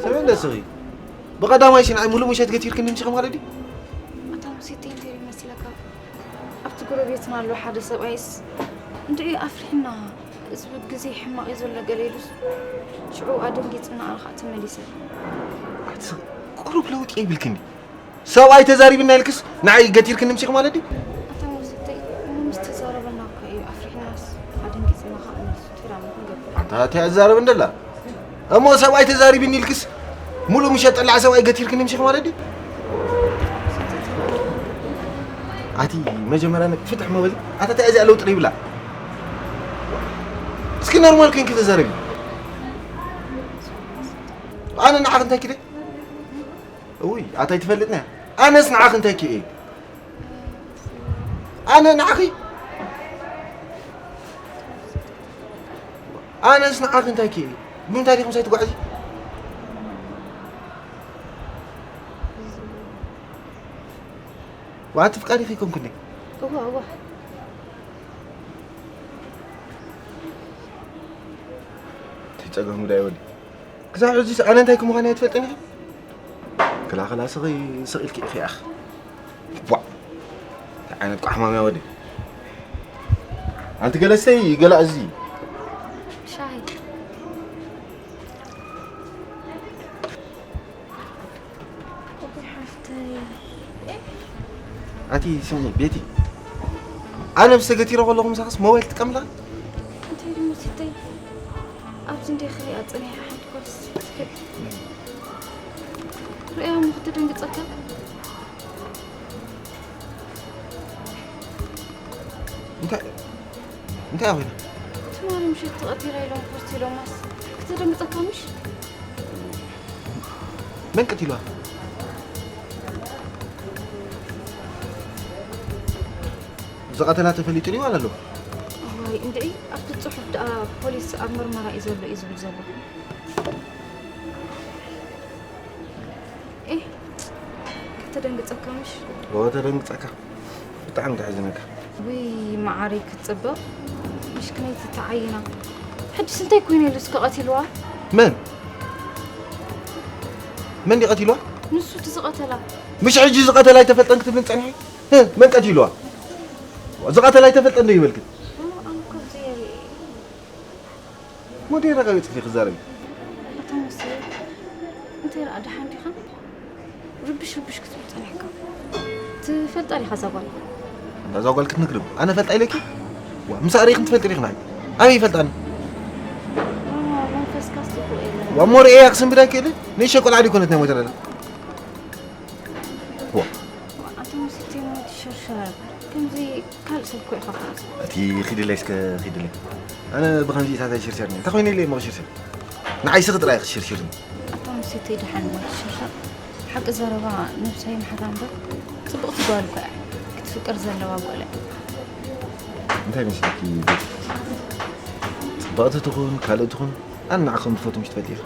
ሰበ እንደ ስኺ ብቐዳማይ ሲ ንዓይ ሙሉእ ምሸት ገቲርክኒ ምሽኺ ማለት ድዩ? ኣታ ሙሴተይ እንታይ ይመስለካ? ኣብቲ ጎረቤትና ኣሎ ሓደ ሰብኣይስ እንድዒ ኣፍሪሕና፣ እዚ ግዜ ሕማቕ እዩ ዘሎ ገለ ኢሉስ ሽዑ ኣደንጊጽና ኣነ ኸኣ ተመሊሰ። ኣቲ ስኺ ቁሩብ ለውጢ የብልክን ድዩ? ሰብኣይ ተዛሪብና ኢልክስ ንዓይ ገቲርክኒ ምሲኺ ማለት ድዩ? ኣታ ሙሴተይ፣ ምስ ተዛረበና እኮ እዩ ኣፍሪሕናስ ኣደንጊጽና ኸኣ መልሱ ቲራም ክንገብር። ኣንታ እንታይ እዛረብ እንደላ? እሞ ሰብኣይ ተዛሪብኒ ኢልክስ ሙሉእ ምሸት ጠላዕ ሰብኣይ ገቲርክኒ ምሲኺ ማለት ድዩ? ኣቲ መጀመርያ ፍትሕ መበል ኣታ እንታይ እዚኣ ለውጢ ይብላ? እስኪ ኖርማል ኮይንኪ ተዛረቢ። ኣነ ንዓኺ እንታይ ኪደ? እውይ ኣታይ ትፈልጥና? ኣነስ ንዓኺ እንታይ ኪደ? ኣነ ንዓኺ ኣነስ ንዓኺ እንታይ ኪደ? ብምንታይ ዲኹም ሳይትጓዓዚ? ዋት ፍቃድ ይኺ ኮንኩኒ። እዋ እዋ። ተጨገሙ ዳይ ወዲ። ክሳብ ሕጂ ኣነ እንታይ ክምዃን ኣይትፈልጥን ኢኺ? ክላ ክላ ስኺ ስቕ ኢልኪ ኢኺ ኣኽ። ቧዕ። እንታይ ዓይነት ቋሕማም እያ ወዲ? ኣንቲ ገለሰይ ገላ እዚ። ሻሂ። ኣቲ ስምዒ ቤቲ፣ ኣነ ምስ ተገቲረ ከለኹ ምሳኽስ ሞባይል ትጥቀምላ? እንታይ ድሞ ሲተይ ኣብዚ እንደ ክሪኣ ጸኒሐ ሓንቲ ኳስ ትክድ ሪኣ እሞ ክትደንግጸካ። እንታይ እንታይ ኮይና? ትማሊ ምሸት ተቐቲላ ኢሎም ፖስት ኢሎማስ ክትደንግጸካ ምሽ? መን ቀቲልዋ? ዝቐተላ ተፈሊጡ ድዩ ኣሎ? እዋይ እንድዒ ኣብቲ ጽሑፍ ደኣ ፖሊስ ኣብ ምርመራ እዩ ዘሎ እዩ ዝብል ዘሎ። ኤህ ከተደንግጸካ ምሽ? እወ ተደንግጸካ። ብጣዕሚ ተሕዝነካ። ውይ መዓረይ ክትጽብቕ ምሽክነይቲ ተዓይና። ሕጅስ እንታይ ኮይነ ኢሉ እስከ ቀቲልዋ? መን? መን ድዩ ቀቲልዋ? ንሱ እቲ ዝቐተላ። ምሽ ሕጂ ዝቐተላ ኣይተፈልጠን ክትብልን ጸኒሐ? ህ፣ መን ቀቲልዋ? ዝቐተላ ኣይተፈልጠን ዶ ይበልክን? እሞ ኣነ እኮ እዚ ሞዴ ረጋገጽ ኢኺ ክዛረቢ? ኣታ ሙሴ እንታይ ደኣ ደሓን ዲኻ? ርብሽ ርብሽ ክትብል ጸኒሕካ። ትፈልጣ ዲኻ እዛ ጓል? እንዳ እዛ ጓል ክትነግሪ? ኣነ ፈልጣ ኢለኪ? ዋ፣ ምሳኣ ርኢኽን ትፈልጢ ዲኽን? ኣበይ ይፈልጣኒ? ኖ፣ ኖ፣ መንፈስካስ ጽቡቕ የለን። ዋ፣ እሞ ርእየያ ክስንብዳ ይክእል? ንእሽቶ ቆልዓ ድዩ ኮነት ናይ ሞተረላ? ዋ። ኣታ ሙሴ ቴሞ ትሽርሸር። ከምዚ ካልእ ሰብ እኮ ኢኻ ኸዓ። እቲ ኺድለይ እስከ ኺድለይ። ኣነ ብኸምዚታት ኣይሽርሸርን እየ። እንታይ ኮይነ ኢለ እሞ ክሽርሸር? ንዓይ ስኺ ጥራይ ክሽርሽርኒ። ኣታ ሙሴተይ ደሓን እሞ ትሽርሸር። ሓቂ ዘረባ ነብሳ ይምሓታ እምበር፣ ጽብቕቲ ጓል እኮ እያ። ክትፍቀር ዘለዋ ጓል እያ። እንታይ መሲልኪ ቤቲ? ጽብቕቲ ትኹን ካልእ ትኹን፣ ኣነ ንዓኺ ከም ዝፈቱ ምሽ ትፈልጢ ኢኺ።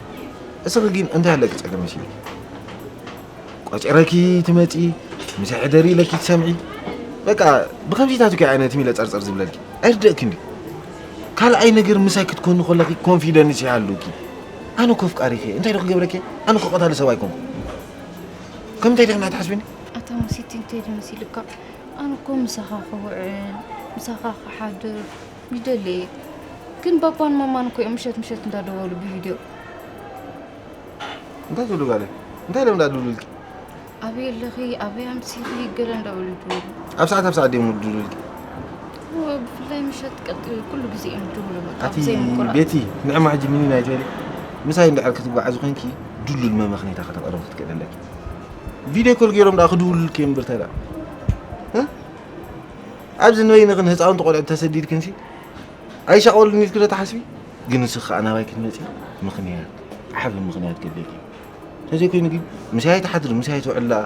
እስኺ ግን እንታይ ኣለኪ ጸገም መሲልኪ? ቆጺረኪ ትመጺ፣ ምሳይ ሕደሪ ኢለኪ ትሰምዒ። በቃ ብኸምዚታት እኮ ኣነ ትም ኢለ ጸርጸር ዝብለልኪ። ኣይርደእክን ድዩ? ካልኣይ ነገር ምሳይ ክትኮኒ ከለኺ ኮንፊደንስ ይሃልውኪ። ኣነ እኮ ኣፍቃሪኺ እየ። እንታይ ዶ ክገብረኪ እየ? ኣነ እኮ ቀታሊ ሰብ ኣይኮንኩን። ከም እንታይ ዲኽና ትሓስብኒ? ኣታ ሙሲቲ እንታይ ዶ መሲልካ? ኣነ እኮ ምሳኻ ክውዕል፣ ምሳኻ ክሓድር ይደሊ እየ። ግን ባባን ማማን እኮ እዮም ምሸት ምሸት እንዳደወሉ ብቪድዮ። እንታይ ትብሉ ጋለ? እንታይ ኢሎም እንዳድውሉልኪ? ኣበይ ኣለኺ? ኣበይ ኣምሲኺ? ገለ እንዳበሉ ይድውሉ። ኣብ ሰዓት ኣብ ሰዓት ድዮም ዝድውሉልኪ? እወ፣ ብፍላይ ምሸት ቀጥ-፣ ኩሉ ግዜ እዮም ዝድውሉ፣ በቃ፣ ኣቲ ብዘይ ምቁራጽ። ቤቲ፣ ንዕማ ሕጂ ምኒን ኣይትበሊ። ምሳይ እንድሕር ክትጓዓዚ ኮይንኪ፣ ድሉል መመኽነይታ ከተቕርቢ ክትክእሊ ኣለኪ። ቪድዮ ኮል ገይሮም ደኣ ክድውሉልኪ እዮም፣ ብርታይ ደኣ። እ? ኣብዚ ንበይንኽን ህፃውንቲ ቆልዑ ተሰዲድክንሲ፣ ኣይሻቐሉን ኢልኪ ዶ ትሓስቢ? ግን ንስኺ ከኣ ናባይ ክትመጺ ምኽንያት፣ ዓቢ ምኽንያት ከድልየኪ እዩ። እንተዘይኮይኑ ግን፣ ምስኣይ ኣይትሓድሪ፣ ምስኣይ ኣይትውዕሊ ደኣ።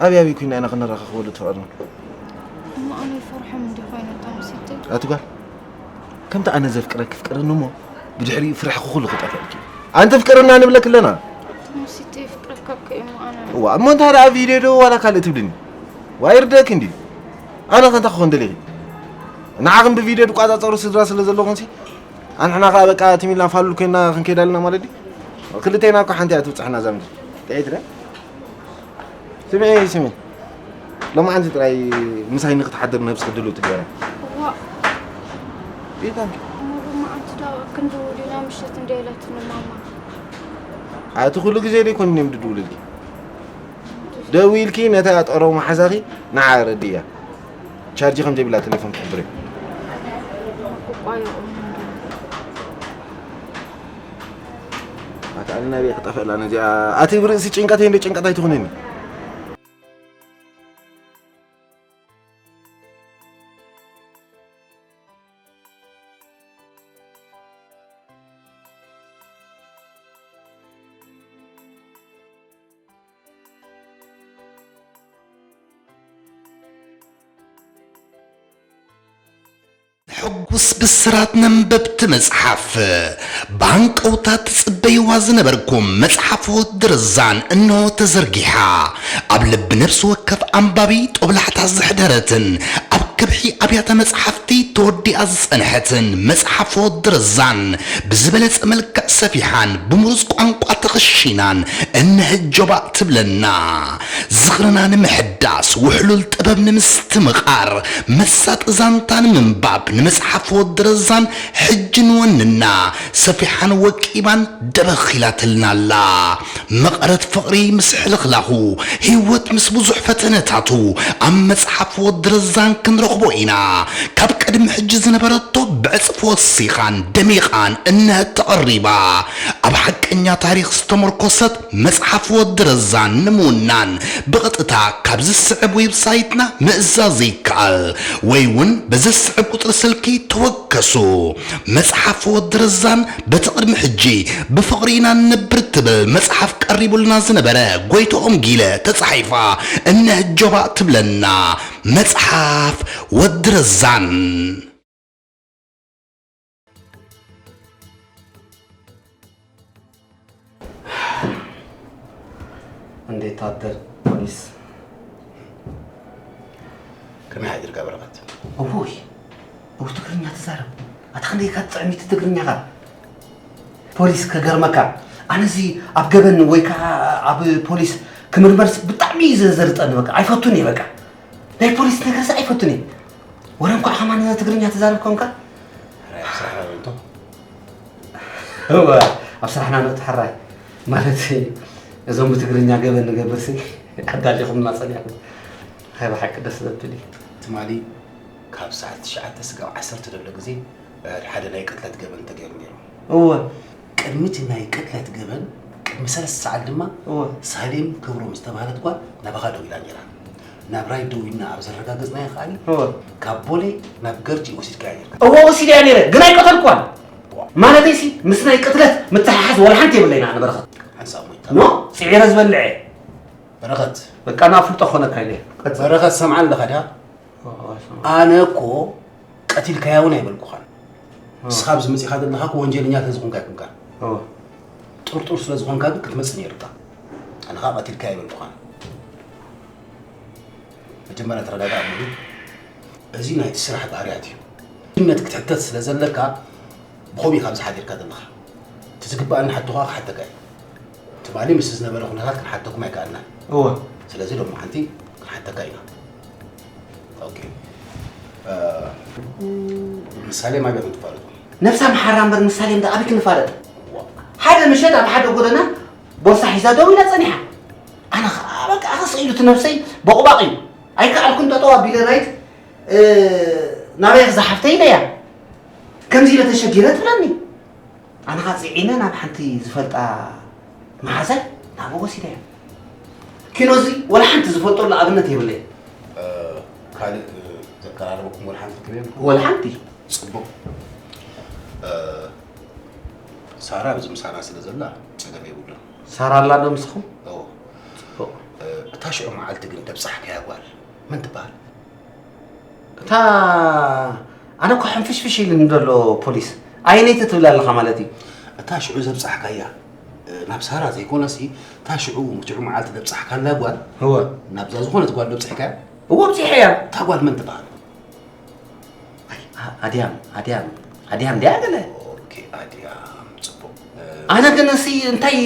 ኣበይ ኣበይ ኮይና ኢና ክንራኸብ ወለድ ፍቕርና? እሞ ኣነ ይፈርሖም እንዲ ኮይነ፣ እቶም ሲተይ። ኣቲ ጓል፣ ከምቲ ኣነ ዘፍቅረኪ ፍቀርኒ እሞ፣ ብድሕሪኡ ፍርሕኺ ኩሉ ክጠፍኣልኪ እዩ። ኣንቲ ፍቀርና ንብለኪ ኣለና። እቶም ሲተይ፣ ፍቅረካ እኮ እዩ እሞ ኣነ። እዋ፣ እሞ እንታይ ደኣ ቪድዮ ዶ ዋላ ካልእ ትብልኒ? ዋ፣ ይርደእኪ እንድዩ። ኣነ ከ እንታይ ክኾን ደሊኺ? ንዓኹም ብቪድዮ ድቋጻጸሩ ስድራ ስለ ዘለኹም ሲ ኣንሕና ከኣ በቃ ትም ኢልና ፋሉል ኮይና ክንከይድ ኣለና ማለት ድዩ? ክልቴና እኮ ሓንቲ እያ ትብጽሕና እዛ ምድሪ። ጥዒት ደ? ስምዒ፣ ስምዒ። ሎማዓንቲ ጥራይ ምሳይ ንክትሓድር ነብስኺ ድልው ትግበራ። እዋ። ኢታን። እሞ ሎማዓንቲ ዳ ክንድውል ኢና ምሸት እንድያ ኢላትኒ ማማ። ኣቲ ኩሉ ግዜ ደይኮኑን እዮም ድድውልልኪ። ደዊልኪ ነታ ጠረው መሓዛኺ ንዓ ኣረድእያ። ቻርጅ ከም ዘይብላ ቴሌፎን ትሕብር እያ። ኣታ ኣነ ናበይ ክጠፍእ ኣላ ነዚኣ? ኣቲ ብርእሲ ጭንቀተይ እንዶ ጭንቀት ኣይትኹነኒ። ሕጉስ ብስራት ነንበብቲ መጽሓፍ። ብሃንቀውታ ትጽበይዋ ዝነበርኩም መጽሓፍ ወዲ ረዛን እንሆ ተዘርጊሓ። ኣብ ልቢ ነፍሲ ወከፍ ኣንባቢ ጦብላሕታ ዘሕደረትን ኣብ ከብሒ ኣብያተ መጽሓፍቲ ተወዲኣ ዝጸንሐትን መጽሓፍ ወዲ ረዛን ብዝበለጸ መልክዕ ሰፊሓን ብምሩጽ ቋንቋ ተኸሺናን እነሀ ጆባእ ትብለና። ዝኽርና ንምሕዳስ፣ ውሕሉል ጥበብ ንምስትምቓር፣ መሳጢ ዛንታ ንምንባብ ንመጽሓፍ ወዲ ረዛን ሕጂ ንወንና። ሰፊሓን ወቂባን ደበኽ ኢላትልና ኣላ። መቐረት ፍቕሪ ምስ ሕልኽላኹ፣ ህይወት ምስ ብዙሕ ፈተነታቱ፣ ኣብ መጽሓፍ ወዲ ረዛን ክንረኽቦ ኢና። ካብ ቅድሚ ሕጂ ዝነበረቶ ብዕጽፊ ወሲኻን ደሚቓን እነሀ ተቐሪባ። ኣብ ሓቀኛ ታሪኽ ዝተመርኮሰት መጽሓፍ ወዲ ረዛን ንምውናን ብቐጥታ ካብ ዝስዕብ ዌብሳይትና ምእዛዝ ይከኣል፣ ወይ እውን በዚ ዝስዕብ ቁጽሪ ስልኪ ተወከሱ። መጽሓፍ ወዲ ረዛን በቲ ቅድሚ ሕጂ ብፍቕሪ ኢና ንነብር ትብል መጽሓፍ ቀሪቡልና ዝነበረ ጎይትኦም ጊለ ተጻሒፋ እነሀ ጆባእ ትብለና መጽሓፍ ወዲ ረዛን። እንዴት አደር ፖሊስ? ከመይ ሓዲርካ በረኸት? እውይ፣ እው ትግርኛ ትዛረብ። ኣታ ክንደይ ኢኻ ትጥዕም እቲ ትግርኛኻ? ፖሊስ ከገርመካ፣ ኣነዚ ኣብ ገበን ወይ ከዓ ኣብ ፖሊስ ክምርመርስ ብጣዕሚ እዩ ዘዘርጠኒ። በቃ ኣይፈቱን እየ። በቃ ናይ ፖሊስ ነገርስ ኣይፈቱን እየ። ወረ እንኳዕ ከማን ትግርኛ ትዛረብ ኮንካ። ሕራይ ኣብ ስራሕና ዶ እንቶ? እወ፣ ኣብ ስራሕና ንእቶ ሕራይ። ማለት እዞም ብትግርኛ ገበን ንገብር ሲ ኣዳሊኹምና ጸኒሕኩም። ሃይ ብሓቂ ደስ ዘብል እዩ። ትማሊ ካብ ሰዓት ትሽዓተ ስጋብ ዓሰርተ ዘሎ ግዜ ሓደ ናይ ቅትለት ገበን ተገይሩ ነይሩ። እወ። ቅድሚ እቲ ናይ ቅትለት ገበን ቅድሚ ሰለስተ ሰዓት ድማ እወ። ሳሌም ክብሮም ዝተባህለት ጓል ናባኻ ደዊላ ነይራ። ናብ ራይድ ደዊልና ኣብ ዘረጋገጽናዮ ከኣ እወ። ካብ ቦሌ ናብ ገርጂ ወሲድካያ ነይርካ። እወ ወሲደያ ነይረ፣ ግን ኣይቀተልኩዋን። ማለተይሲ ምስ ናይ ቅትለት ምትሓሓዝ ወላ ሓንቲ የብለይን ኣነ በረኸት። ሓንሳብ ሞይታ። ኖ፣ ስዒረ ዝበልዐ። በረኸት። በቃ፣ ናብ ፍልጦ ክኾነካ ኢለ። ቀጽል። በረኸት፣ ሰምዓ ኣለኻ ድያ? ኣነ እኮ ቀቲልካያ እውን ኣይበልኩኻን። ንስኻ ኣብዚ መጺኻ ዘለኻ እኮ ወንጀለኛ ስለ ዝኾንካ ኣይኮንካን። ጥርጡር ስለ ዝኾንካ ግን ክትመጽእ ነይሩካ። ኣነ ኸኣ ቀቲልካያ ኣይበልኩኻን። መጀመርያ ተረጋጋእ እሞ፣ እዚ ናይቲ ስራሕ ባህርያት እዩ። ነቲ ክትሕተት ስለ ዘለካ፣ ብኸምኡ ኢኻ ኣብዚ ሓዲርካ ዘለኻ። እቲ ዝግባኣኒ ሕቶ ኸኣ ክሓተካ እየ። ትማሊ ምስቲ ዝነበረ ኩነታት ክንሓተኩም ኣይከኣልናን። እወ። ስለዚ ሎማዓንቲ ክንሓተካ ኢና። ኦኬ። እ፣ ምስ ሳሌም ኣበይ ኢኹም ትፋለጡ? ነብሳ መሓራ እምበር ምስ ሳሌም ደኣ ኣበይ ክንፋለጥ? ዋ። ሓደ ምሸት ኣብ ሓደ ጎደና ቦርሳ ሒዛ ደው ኢላ ጸኒሓ። ኣነ ኸኣ በቃ ስቕ ኢሉ እቲ ነብሰይ ቦቕባቕ እዩ። ኣይከኣልኩን ጠጠው ኣቢለ ራይት፣ እ፣ ናበይ እዛ ሓፍተይ ኢለያ። ከምዚ ኢለ ተሸጊረ ትብለኒ። ኣነ ኸኣ ጽዒነ ናብ ሓንቲ ዝፈልጣ መሓዛይ ናብኡ ወሲደያ። ኪኖ እዚ ወላ ሓንቲ ዝፈልጠሉ ኣብነት የብለይ። እ፣ ካልእ ዘቀራረበኩም ወላ ሓንቲ ርክብ የብልኩም? ወላ ሓንቲ። ጽቡቕ። እ፣ ሳራ ኣብዚ ምሳና ስለ ዘላ ጸገም የብሉን። ሳራ ኣላ ዶ ምስኹም? እዎ። ጽቡቕ። እ፣ እታ ሽዑ መዓልቲ ግን ደብጻሕካያ ጓል መን ትበሃል? እታ ኣነ እኮ ሕንፍሽፍሽ ኢሉኒ ዘሎ ፖሊስ። ኣየነይቲ ትብል ኣለኻ ማለት እዩ? እታ ሽዑ ዘብጻሕካያ፣ እ፣ ናብ ሳራ ዘይኮነሲ፣ እታ ሽዑ ሽዑ መዓልቲ ዘብጻሕካላ ጓል፣ እወ። ናብዛ ዝኾነት ጓል ዶ ኣብጺሕካያ? እወ፣ ኣብጺሐያ። እታ ጓል መን ትበሃል? ኣይ፣ ኣድያም ኣድያም ኣድያም ድያ ገለ? ኦኬ ኣድያም ጽቡቕ። ኣነ ግን እሲ እንታይ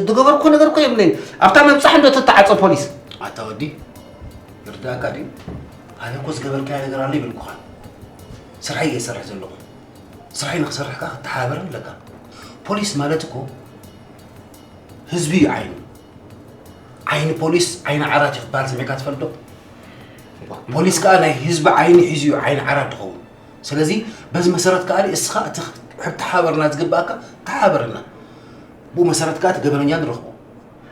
ዝገበርኩ ነገር እኮ የብለይን። ኣብታ መብጻሕ እንዶ ተተዓጸ ፖሊስ። ኣታ ወዲ ይርዳእካ ድዩ? ኣነ እኮ ዝገበርካዮ ነገር ኣሎ ይብልኩኻ። ስራሐይ እየ ዝሰርሕ ዘለኹ። ስራሐይ ንክሰርሕ ከዓ ክትተሓባበረን ኣለካ። ፖሊስ ማለት እኮ ህዝቢ እዩ ዓይኑ። ዓይኒ ፖሊስ ዓይኒ ዓራት እዩ ክበሃል ሰሚዕካ ትፈልጥ ዶ? ፖሊስ ከዓ ናይ ህዝቢ ዓይኒ ሒዙ እዩ ዓይኒ ዓራት ዝኸውን። ስለዚ በዚ መሰረት ከዓ እስኻ እቲ ክትሓበርና ዝግባእካ ተሓበርና። ብኡ መሰረት ከዓ እቲ ገበነኛ ንረኽቦ።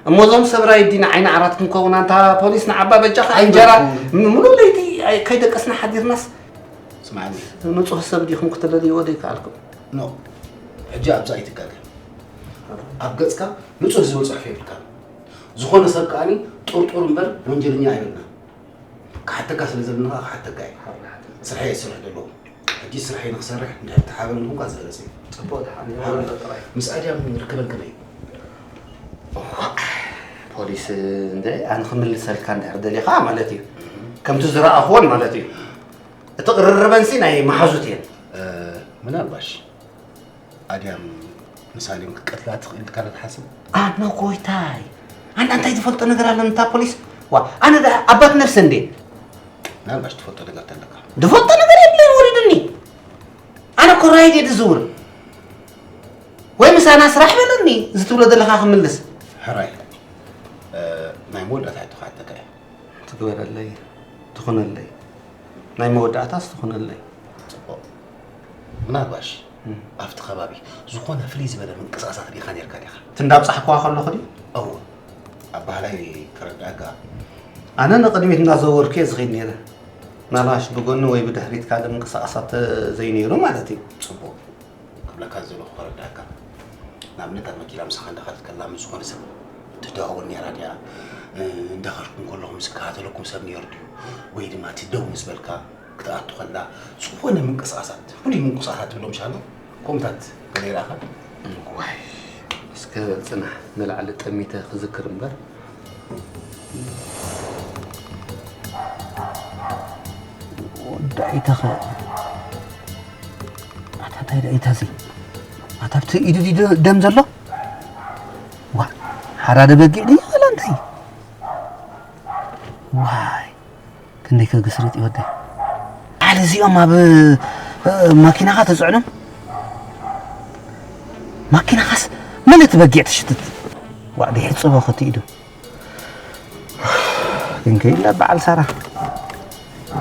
እሞ እዞም ሰብ ራይ ዲና ዓይኒ ዓራት ክንከውን ኣንታ ፖሊስ ንዓባ በጃኻ እንጀራ ኣይበልኩም። ም- ሙሉእ ለይቲ ኣይ- ከይደቀስና ሓዲርናስ ስማዕኒ። ንጹህ ሰብ ዲኹም ክትለልይዎ ዘይከኣልኩም? ኖ፣ ሕጂ ኣብዛ ኣይትጋገ። ኣብ ገጽካ ንጹህ ዝብል ጽሑፍ የብልካ። ዝኾነ ሰብ ከኣኒ ጥርጡር እምበር ወንጀለኛ ኣይበልና። ክሓተካ ስለ ዘለና ክሓተካ እዩ። ስርሐይ እየ ዝሰርሕ ዘለኹ። ሕጂ ስርሐይ ንክሰርሕ እንድሕር ተሓበረኒ እኳ ዝበለጸ እዩ። ጽቡቕ ደሓን እዩ። ሓበረ። ጥራይ። ምስ ኣድያም ንርከበን ከመይ? ፖሊስ እንደ ኣነ ክምልሰልካ እንድሕር ደሊኻ ማለት እዩ። ከምቲ ዝረኣኽዎን ማለት እዩ። እቲ ቅርርበንሲ ናይ መሓዙት እየን። እ፣ ምናልባሽ ኣድያም ንሳሌም ክትቀትላ ትኽእል ኢልካ ዶ ትሓስብ? ኣነ ጎይታይ፣ ኣነ እንታይ ዝፈልጦ ነገር ኣለኒ እታ ፖሊስ? ዋ፣ ኣነ ደኣ ኣባት ነፍሰ እንዴ? ምናልባሽ ትፈልጦ ነገር ተለካ። ዝፈልጦ ነገር የብለይን ወሪዱኒ። ኣነ እኮ ራይድ እየ ዝዝውር። ወይ ምሳና ስራሕ በለኒ፣ እዚ ትብሎ ዘለኻ ክምልስ። ሕራይ፣ እ፣ ናይ መወዳእታ ሕቶ ክሓተካ እየ። ትግበረለይ፣ ትኹነለይ። ናይ መወዳእታስ ትኹነለይ። ጽቡቕ። ምናልባሽ እም። ኣብቲ ከባቢ ዝኾነ ፍልይ ዝበለ ምንቅስቓሳት ርኢኻ ነርካ ዲኻ? እቲ እንዳብጻሕክዋ ከለኹ ድዩ? እወ። ኣባህላይ ክረዳእካ። ኣነ ንቕድሚት እንዳዘወርኩ እየ ዝኸይድ ነይረ። ምናልባሽ ብጎኒ ወይ ብድሕሪት ካልእ ምንቅስቓሳት ዘይነይሩ ማለት እዩ። ጽቡቕ። ክብለካ ዝደለኹ ክረዳእካ። ንኣብነት ኣብ መኪና ምሳኻ እንዳኸደት ከላ ምስ ዝኾነ ሰብ ትደዋወል ነይራ ድያ? እ፣ እንዳኸድኩም ከለኹም ዝከታተለኩም ሰብ ነይሩ ድዩ? ወይ ድማ እቲ ደው ምስ በልካ ክትኣቱ ከላ ዝኾነ ምንቅስቓሳት፣ ፍሉይ ምንቅስቓሳት ትብሎም ሻሎ? ከምታት ገለ ይረኣኻ? ዋይ፣ እስከ ጽናሕ ንላዕሊ ጠሚተ ክዝክር እምበር። ወዳኢተኸ ኣታ እንታይ ደኣ ኢታዚ? ኣታ ኣብቲ ኢዱ ድዩ ደም ዘሎ? ዋ፣ ሓራደ በጊዕ ድዩ ወላ እንታይ? ዋይ፣ ክንደይ ከግስርጥ እዩ ወደይ። ዓል እዚኦም ኣብ፣ እ፣ ማኪናኻ ተጽዕኖም? ማኪናኻስ መን እቲ በጊዕ ትሽትት? ዋዕ፣ ደይሕጽቦ ከቲ ኢዱ። ግን ከይላ በዓል ሳራ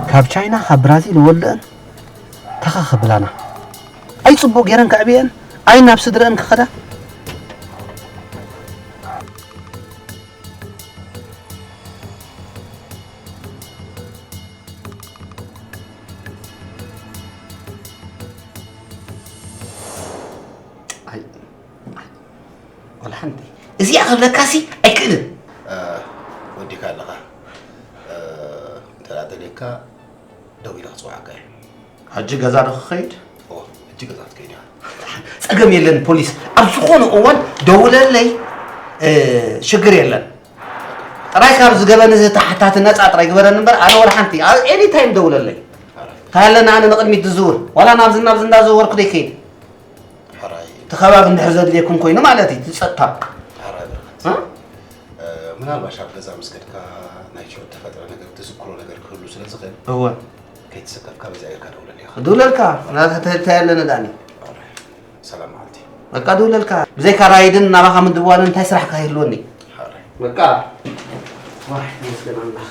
ካብ ቻይና፣ ካብ ብራዚል ወልደን ተኸኸብላና። ኣይ ጽቡቕ ገይረን ከዕብየን፣ ኣይ ናብ ስድረአን ክኸዳ። ኣይ፣ ኣይ፣ ወላ ሓንቲ። እዚኣ ክብለካሲ ኣይክእልን። እ፣ ወዲካ ኣለኻ። እ፣ እንተ ደኣ ደልየካ ደው ኢለ ክጽውዓካ እየ። ሕጂ ገዛ ዶ ክኸይድ? እወ፣ ሕጂ ገዛ ክትከይድ ኢኻ። ጸገም የለን ፖሊስ። ኣብ ዝኾነ እዋን ደውለለይ፣ እ፣ ሽግር የለን። ጥራይ ካብ ዝገበን እዚ ተሓታቲ ነጻ ጥራይ ግበረኒ እምበር ኣነ ወላ ሓንቲ። ኣብ ኤኒ ታይም ደውለለይ። እንታይ ኣለና ኣነ ንቕድሚት ዝዝውር። ዋላ ናብዚ ናብዚ እንዳዘወርኩ ዘይከይድ። ሕራይ። እቲ ከባቢ እንድሕር ዘድልየኩም ኮይኑ ማለት እዩ፣ እቲ ጸጥታ። ሕራይ ብርኸት። እ? እ፣ ምናልባሽ ኣብ ገዛ ምስ ከድካ ናይ ሽዑ ተፈጥረ ነገር ትዝክሮ ነገር ክህሉ ስለ ዝኽእል፣ እወ። ከይተሰከፍካ በዚኣ ኢልካ ደውለኒ ኢኻ። ክድውለልካ፣ ናታ እንታይ ኣለኒ ዳኒ? ሕራይ። ሰላም መዓልቲ። በቃ ድውለልካ። ብዘይካ ራይድን ናባኻ ምድዋልን እንታይ ስራሕ ክህልወኒ? ሕራይ። በቃ። ዋይ፣ ተመስገን ኣምላኽ።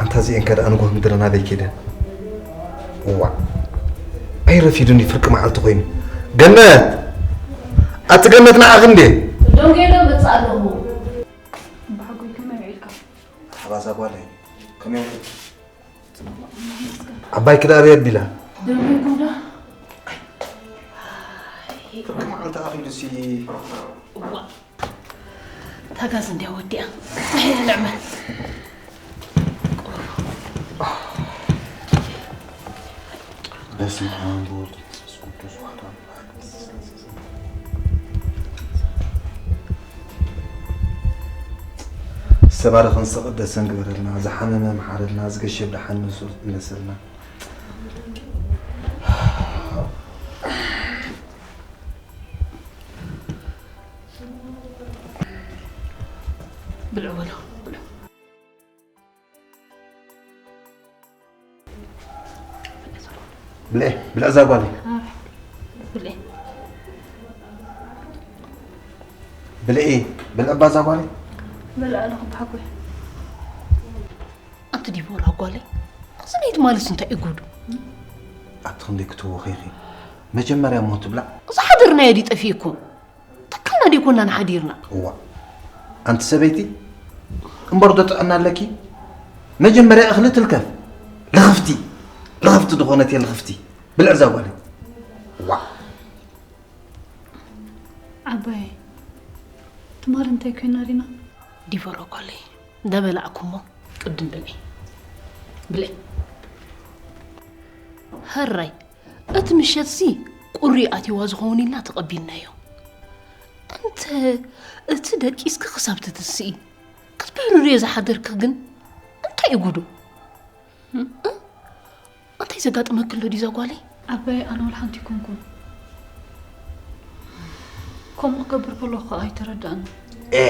ኣንታ እዚኤን ከ ደኣ ንግሆ ምድሪ ናበይ ከይደን? እዋእ፣ ኣይረፊዱን እዩ ፍርቂ መዓልቲ ኮይኑ። ገነት! ኣቲ ገነት ንዓኺ እንዴ? ደንጎየ ዶ እመጽእ ኣለኹ። እምበሓጎይ ከመይ ውዒልካ? መርሓባ እዛ ጓለይ፣ ከመይ ውዒልኪ? ዓባይ ክዳር የቢላ። ደንጎይኩም ዶ? ፍርቂ መዓልቲ ኣኺሉሲ። እዋ ታጋዝ እንዲያ ወዲኣ ንዕመል። በስመ ኣብ ወወልድ ወመንፈስ ቅዱስ ኣሐዱ ኣምላክ። ዝተባረኸን ዝተቐደሰን ግበረልና። ዝሓመመ መሓረልና፣ ዝገሸ ብደሓን መልሰልና። ብልዑ በሎ ብልዑ። ብልዒ ብልዕ እዛ ጓለይ። ብልዒ ብልዒ ብልዕ እባ እዛ ጓለይ። በልዕ ኣለኹ ብሓጎይ። ኣንቲ ዲቦራ ጓለይ፣ እዚ ናይ ትማልስ እንታይ እዩ ጉዱ? ኣቲ ክንደይ ክትወኺኺ መጀመርያ እሞ ትብላዕ። ዝሓደርናዮ ድዩ ጠፊእኩም? ተካልና ደይኮናን ሓዲርና። እዋ ኣንቲ ሰበይቲ እምበር ዶ ጥዕና ኣለኪ? መጀመርያ እኽሊ ትልከፍ። ልኽፍቲ ልኽፍቲ ዝኾነት እየ ልኽፍቲ። ብልዕ እዛ ጓለይ። ዋ ዓባይ ትማል እንታይ ኮይና ዲና? ዲቦሮ ጓለይ እንዳበላዕኩሞ ቅድም ብልዒ ብልዒ። ሕራይ እቲ ምሸትሲ ቁሪ ኣትይዋ ዝኸውን ኢልና ተቐቢልናዮ። እንተ እቲ ደቂስኪ ክሳብ ትትስኢ ክትብህርርዮ ዝሓደርኪ ግን እንታይ እዩ ጉዱ? እንታይ ዘጋጥመኪ ኣሎ ድዩ እዛ ጓለይ? ዓባይ ኣነ ወላ ሓንቲ ኣይኮንኩን። ከምኡ ክገብር ከለኹ ከዓ ኣይተረድኣኒ። ኤ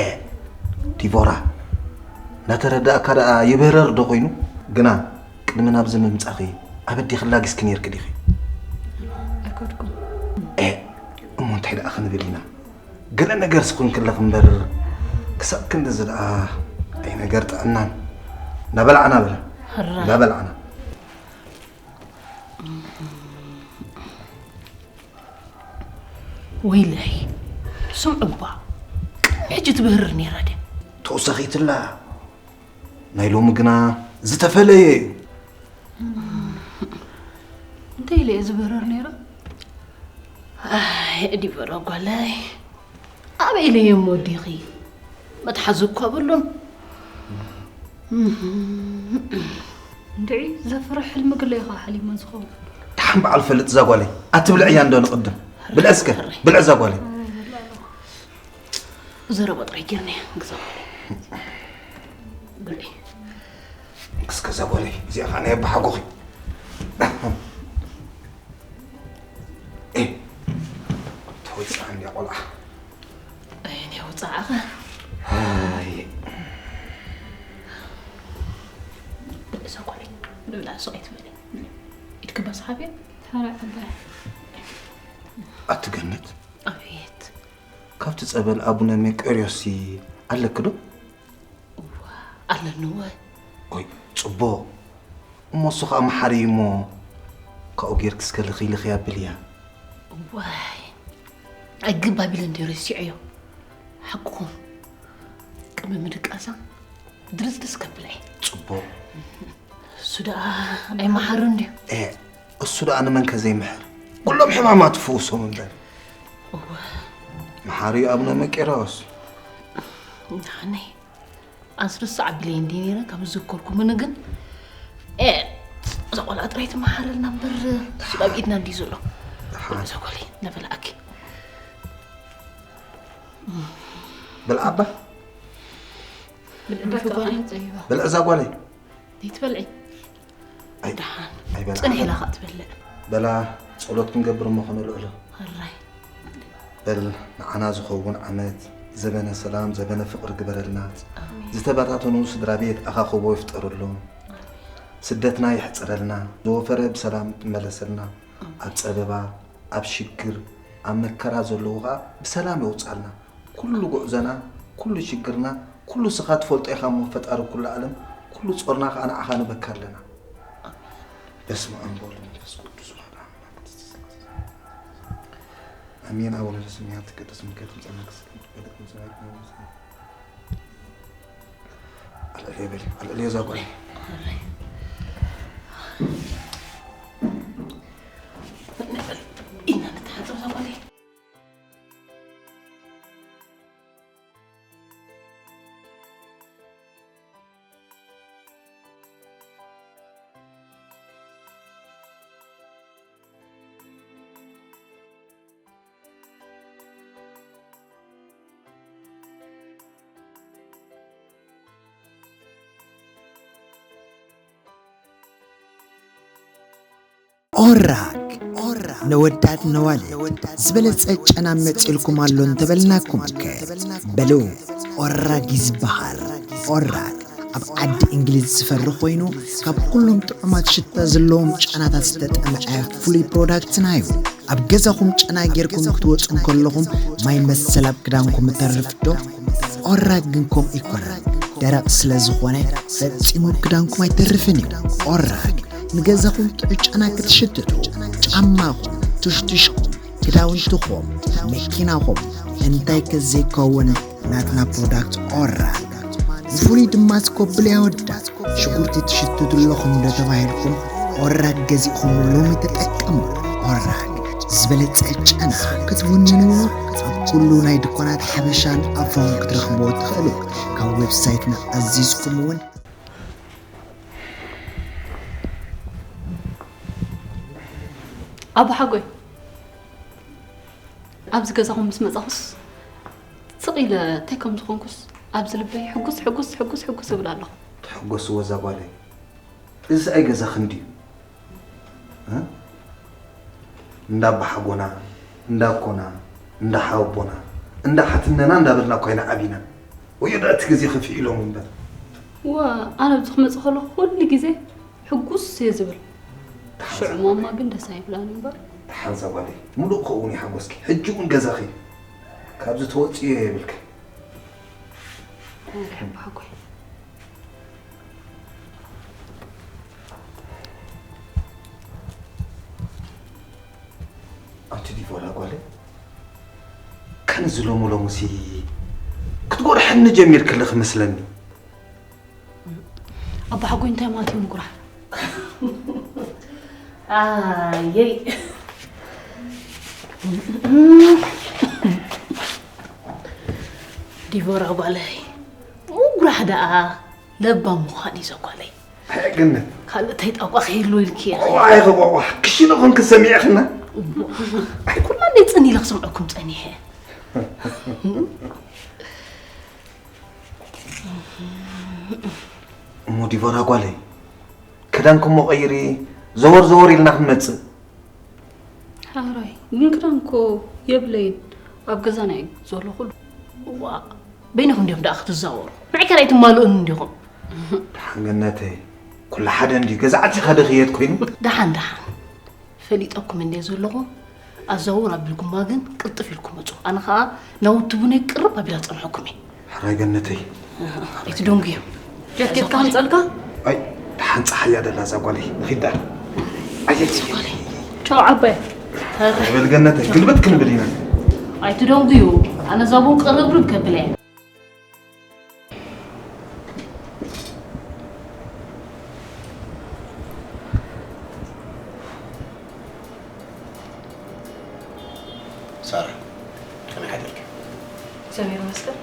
ዲቦራ፣ እናተረዳእካ ደኣ ይብህረር ዶ ኮይኑ? ግና ቅድሚ ናብዚ ምምጻኺ ኣበዲኺ ላጊስኪ ነይርኪ ዲኺ? ኣይከድኩን። ኤ እሞ እንታይ ደኣ ክንብል ኢና? ገለ ነገርስ ኮንኪ ኣለኺ እምበር ክሳብ ክንድዚ ደኣ ኣይ ነገር ጥዕናን። እናበላዕና በላ። ሕራይ። እናበላዕና። ወይለይ ስምዑ እባ ቅድሚ ሕጂ ትብህርር ነይራ ድያ? ተወሳኺትላ ናይ ሎሚ ግና ዝተፈለየ እዩ። እንታይ ኢለ እየ ዝብህርር ነይረ? ኣይ ዲበሮ ጓለይ ኣበይ ኢለዮም ወዲኺ? መትሓዚ እኳ ብሉን። እንድዒ ዘፍርሕ ሕልሚ ግለ ኢኻ ሓሊመ ዝኸውን። ደሓን በዓል ፈልጥ እዛ ጓለይ ኣትብልዕያ እንዶ ንቕድም ብልዕ እስከ ብልዕ እዛ ጓለይ። ዘረባ ጥራይ ጌርናያ ግዛ ጓለይ ብልዒ። እስከ እዛ ጓለይ እዚኣ ከዓ ናይ ኣባሓጎኺ። ኤ ተወፅዓ እንዲያ ቆልዓ። ኣየን የውፅዓኸ? ኣይ ብልዕ እዛ ጓለይ ንብላ ሱቕ ኣይትበሊ። ኢድኪ በስሓብያ። ተራ ዕባይ። ኣቲ ገነት ኣቤት። ካብቲ ጸበል ኣቡነ መቄርዮስሲ ኣለኪ ዶ? እዋ ኣለኒ እወ። ኦይ ጽቡቕ። እሞ እሱ ኸኣ መሓሪ እዩ እሞ ካብኡ ጌርኪ እስከ ልኺ ልኺ ኣብልያ። እዋይ ኣይግባብ ኢለ እንድየ ረሲዐዮ። ሓቅኹም ቅድሚ ምድቃሳ ድርዝድዝ ከብላ እየ። ጽቡቕ። እሱ ደኣ ኣይመሓርን ድዩ? ኤ እሱ ደኣ ንመንከ ዘይምሕር? ኩሎም ሕማማት ይፍውሶም እምበር። እወ መሓሪ ኣቡነ መቄራዎስ። ንዓነይ ኣስርስ ዓቢለይ እንዲ ነይረ ካብ ዝዘከርኩምኒ ግን ኤ እዛ ቆልዓ ጥራይ ትመሓረልና እምበር እሱ ኣብ ኢድና እንዲ ዘሎ። ደሓን። እዛ ጓለይ ነበላኣኪ። በል ኣባ ብልዕ እዛ ጓለይ። ይትበልዒ ኣይ ደሓን ኣይበልዓ። ጽንሕ ኢላ ኸኣ ትበልዕ። በላ ጸሎት ክንገብር እሞ ከነልዕሎ። ሕራይ በል ንዓና ዝኸውን ዓመት ዘበነ ሰላም ዘበነ ፍቕሪ ግበረልና። ኣሜን። ዝተበታተኑ ስድራ ቤት ኣኻኽቦ ይፍጠረሎም። ኣሜን። ስደትና ይሕጽረልና። ዝወፈረ ብሰላም ይመለሰልና። ኣሜን። ኣብ ጸበባ ኣብ ሽግር ኣብ መከራ ዘለዉ ኸኣ ብሰላም የውጻልና። ኩሉ ጉዕዞና፣ ኩሉ ሽግርና፣ ኩሉ ስኻ ትፈልጦ ኢኻ እሞ ፈጣሪ ኩሉ ዓለም፣ ኩሉ ጾርና ኸኣ ንዓኻ ንበካ ኣለና። በስመ ኣብ ወወልድ ወመንፈስ ቅዱስ ወሐደ አምላክ። አሜን። አቡነ ዘበሰማያት ይትቀደስ ስምከ ትምጻእ መንግስትከ ወትምጻእ ፈቃድከ በከመ በሰማይ ከማሁ በምድር። ኣልዕልዮ በል፣ ኣልዕልዮ እዛ ጓል። ኢና ንተሓጽብ እዛ ጓል። ኦራግ፣ ኦራግ ነወዳት ነዋልድ ዝበለጸ ጨና መጺልኩም ኣሎ እንተበልናኩም ከ? በሉ፣ ኦራግ ይዝበሃል። ኦራግ ኣብ ዓዲ እንግሊዝ ዝፈሪ ኮይኑ፣ ካብ ኩሎም ጥዑማት ሽታ ዘለዎም ጨናታት ዝተጠምዐ ፍሉይ ፕሮዳክትና እዩ። ኣብ ገዛኹም ጨና ጌርኩም ክትወጹ እንከለኹም፣ ማይ መሰል ኣብ ክዳንኩም እተርፍ ዶ? ኦራግ ግን ከምኡ ኣይኮነን። ደረቕ ስለ ዝኾነ፣ ፈጺሙ ኣብ ክዳንኩም ኣይተርፍን እዩ። ኦራግ ንገዛኹም ጥዑይ ጨና ክትሽትቱ፣ ጫማኹም፣ ቱሽቱሽኩም፣ ክዳውንትኹም፣ መኪናኹም፣ እንታይ ከዘይከውን ናትና ፕሮዳክት ኦራግ። ብፍሉይ ድማ ስኮብል የወዳት። ሽጉርቲ ትሽትቱ ኣለኹም ዶ ተባሂልኩም፣ ኦራግ ገዚእኹም ሎሚ ተጠቀሙ። ኦራግ ዝበለጸ ጨና ክትውንንዎ፣ ኣብ ኩሉ ናይ ድኳናት ሓበሻን ኣፎም ክትረኽብዎ ትኽእሉ። ካብ ዌብሳይትና ኣዚዝኩም እውን ኣቦ ሓጎይ፣ ኣብዚ ገዛኹም ምስ መጻኹስ ስቕ ኢለ እንታይ ከም ዝኾንኩስ ኣብዚ ልበይ ሕጉስ ሕጉስ ሕጉስ ሕጉስ እብል ኣለኹ። ትሕጎስዎ እዛ ጓለይ፣ እዚ ሰብኣይ ገዛኺ እንድዩ። እ? እንዳ ኣባሓጎና፣ እንዳ ኣኮና፣ እንዳ ሓወቦና፣ እንዳ ሓትነና እንዳበልና እኳ ኢና ዓቢና። ወዮ ደኣ እቲ ግዜ ከፊኡ ኢሎም እምበር። ዋ፣ ኣነ ኣብዚ ክመጽእ ከለኹ ኩሉ ግዜ ሕጉስ እየ ዝብል። ሽዑ ማማ ግን ደስ ኣይብላን እምበር። ደሓን እዛ ጓለይ፣ ሙሉእ ክኸውን እዩ ሓጎስኪ። ሕጂ እውን ገዛኺ ካብዚ ተወጽዮ የብልኪ። ኣይ፣ ኣቦ ሓጎይ። ኣንቲ ዲቦራ ጓለይ፣ ከንዚ ሎሚ ሎምሲ ክትጎርሐኒ ጀሚርኪ ኣለኺ መስለኒ። ኣቦ ሓጎይ እንታይ ማለት እዩ ምጉራሕ? ኣየይ ዲቦራ ጓለይ፣ ምጉራሕ ደኣ ለባም ምዃን እዩ ዘጓለይ። ኣይ ገነት። ካልእ እንታይ ጣቋ ከይህልዎ ኢልኪ ኢኺ። ዋይ ኸዋዋ ክሽነ ኾንክ ሰሚዕኽና። ኣይ ኩላ እንደ ጽን ኢለ ክሰምዐኩም ጸኒሐ። እሞ ዲቦራ ጓለይ ክዳንኩም ቀይሪ ዘወር ዘወር ኢልና ክንመጽእ። ሓራይ ግን ክዳን እኮ የብለይን ኣብ ገዛና እዩ ዘሎ ኩሉ። ዋ በይንኹም እንዲኹም ደኣ ክትዛወሩ ንዓይ ከ ኣይትማልኡን እንዲኹም። ደሓን ገነተይ ኩሉ ሓደ እንድዩ ገዛ ዓጺኻ ዶ ክየድ ኮይኑ። ደሓን ደሓን ፈሊጠኩም እንድየ ዘለኹ ኣዛውር ኣቢልኩማ ግን ቅልጥፍ ኢልኩም መጹ ኣነ ከኣ ናውቲ ቡነይ ቅርብ ኣቢላ ጸንሐኩም እየ። ሕራይ ገነተይ ኣይትደንጉ እዮም። ጃኬትካ ኣምፀልካ? ኣይ ደሓን ፀሓያ ደላ እዛ ጓለይ ንኺዳ። ኣየት ቻው ዓባይ። በል ገነተይ ግልብጥ ክንብል ኢና። ኣይትደንጉዩ ኣነ እዛ ቡን ቅርብርብ ከብለ እየ። ሳራ ከመይ ሓደርኪ? እግዚኣብሔር ይመስገን።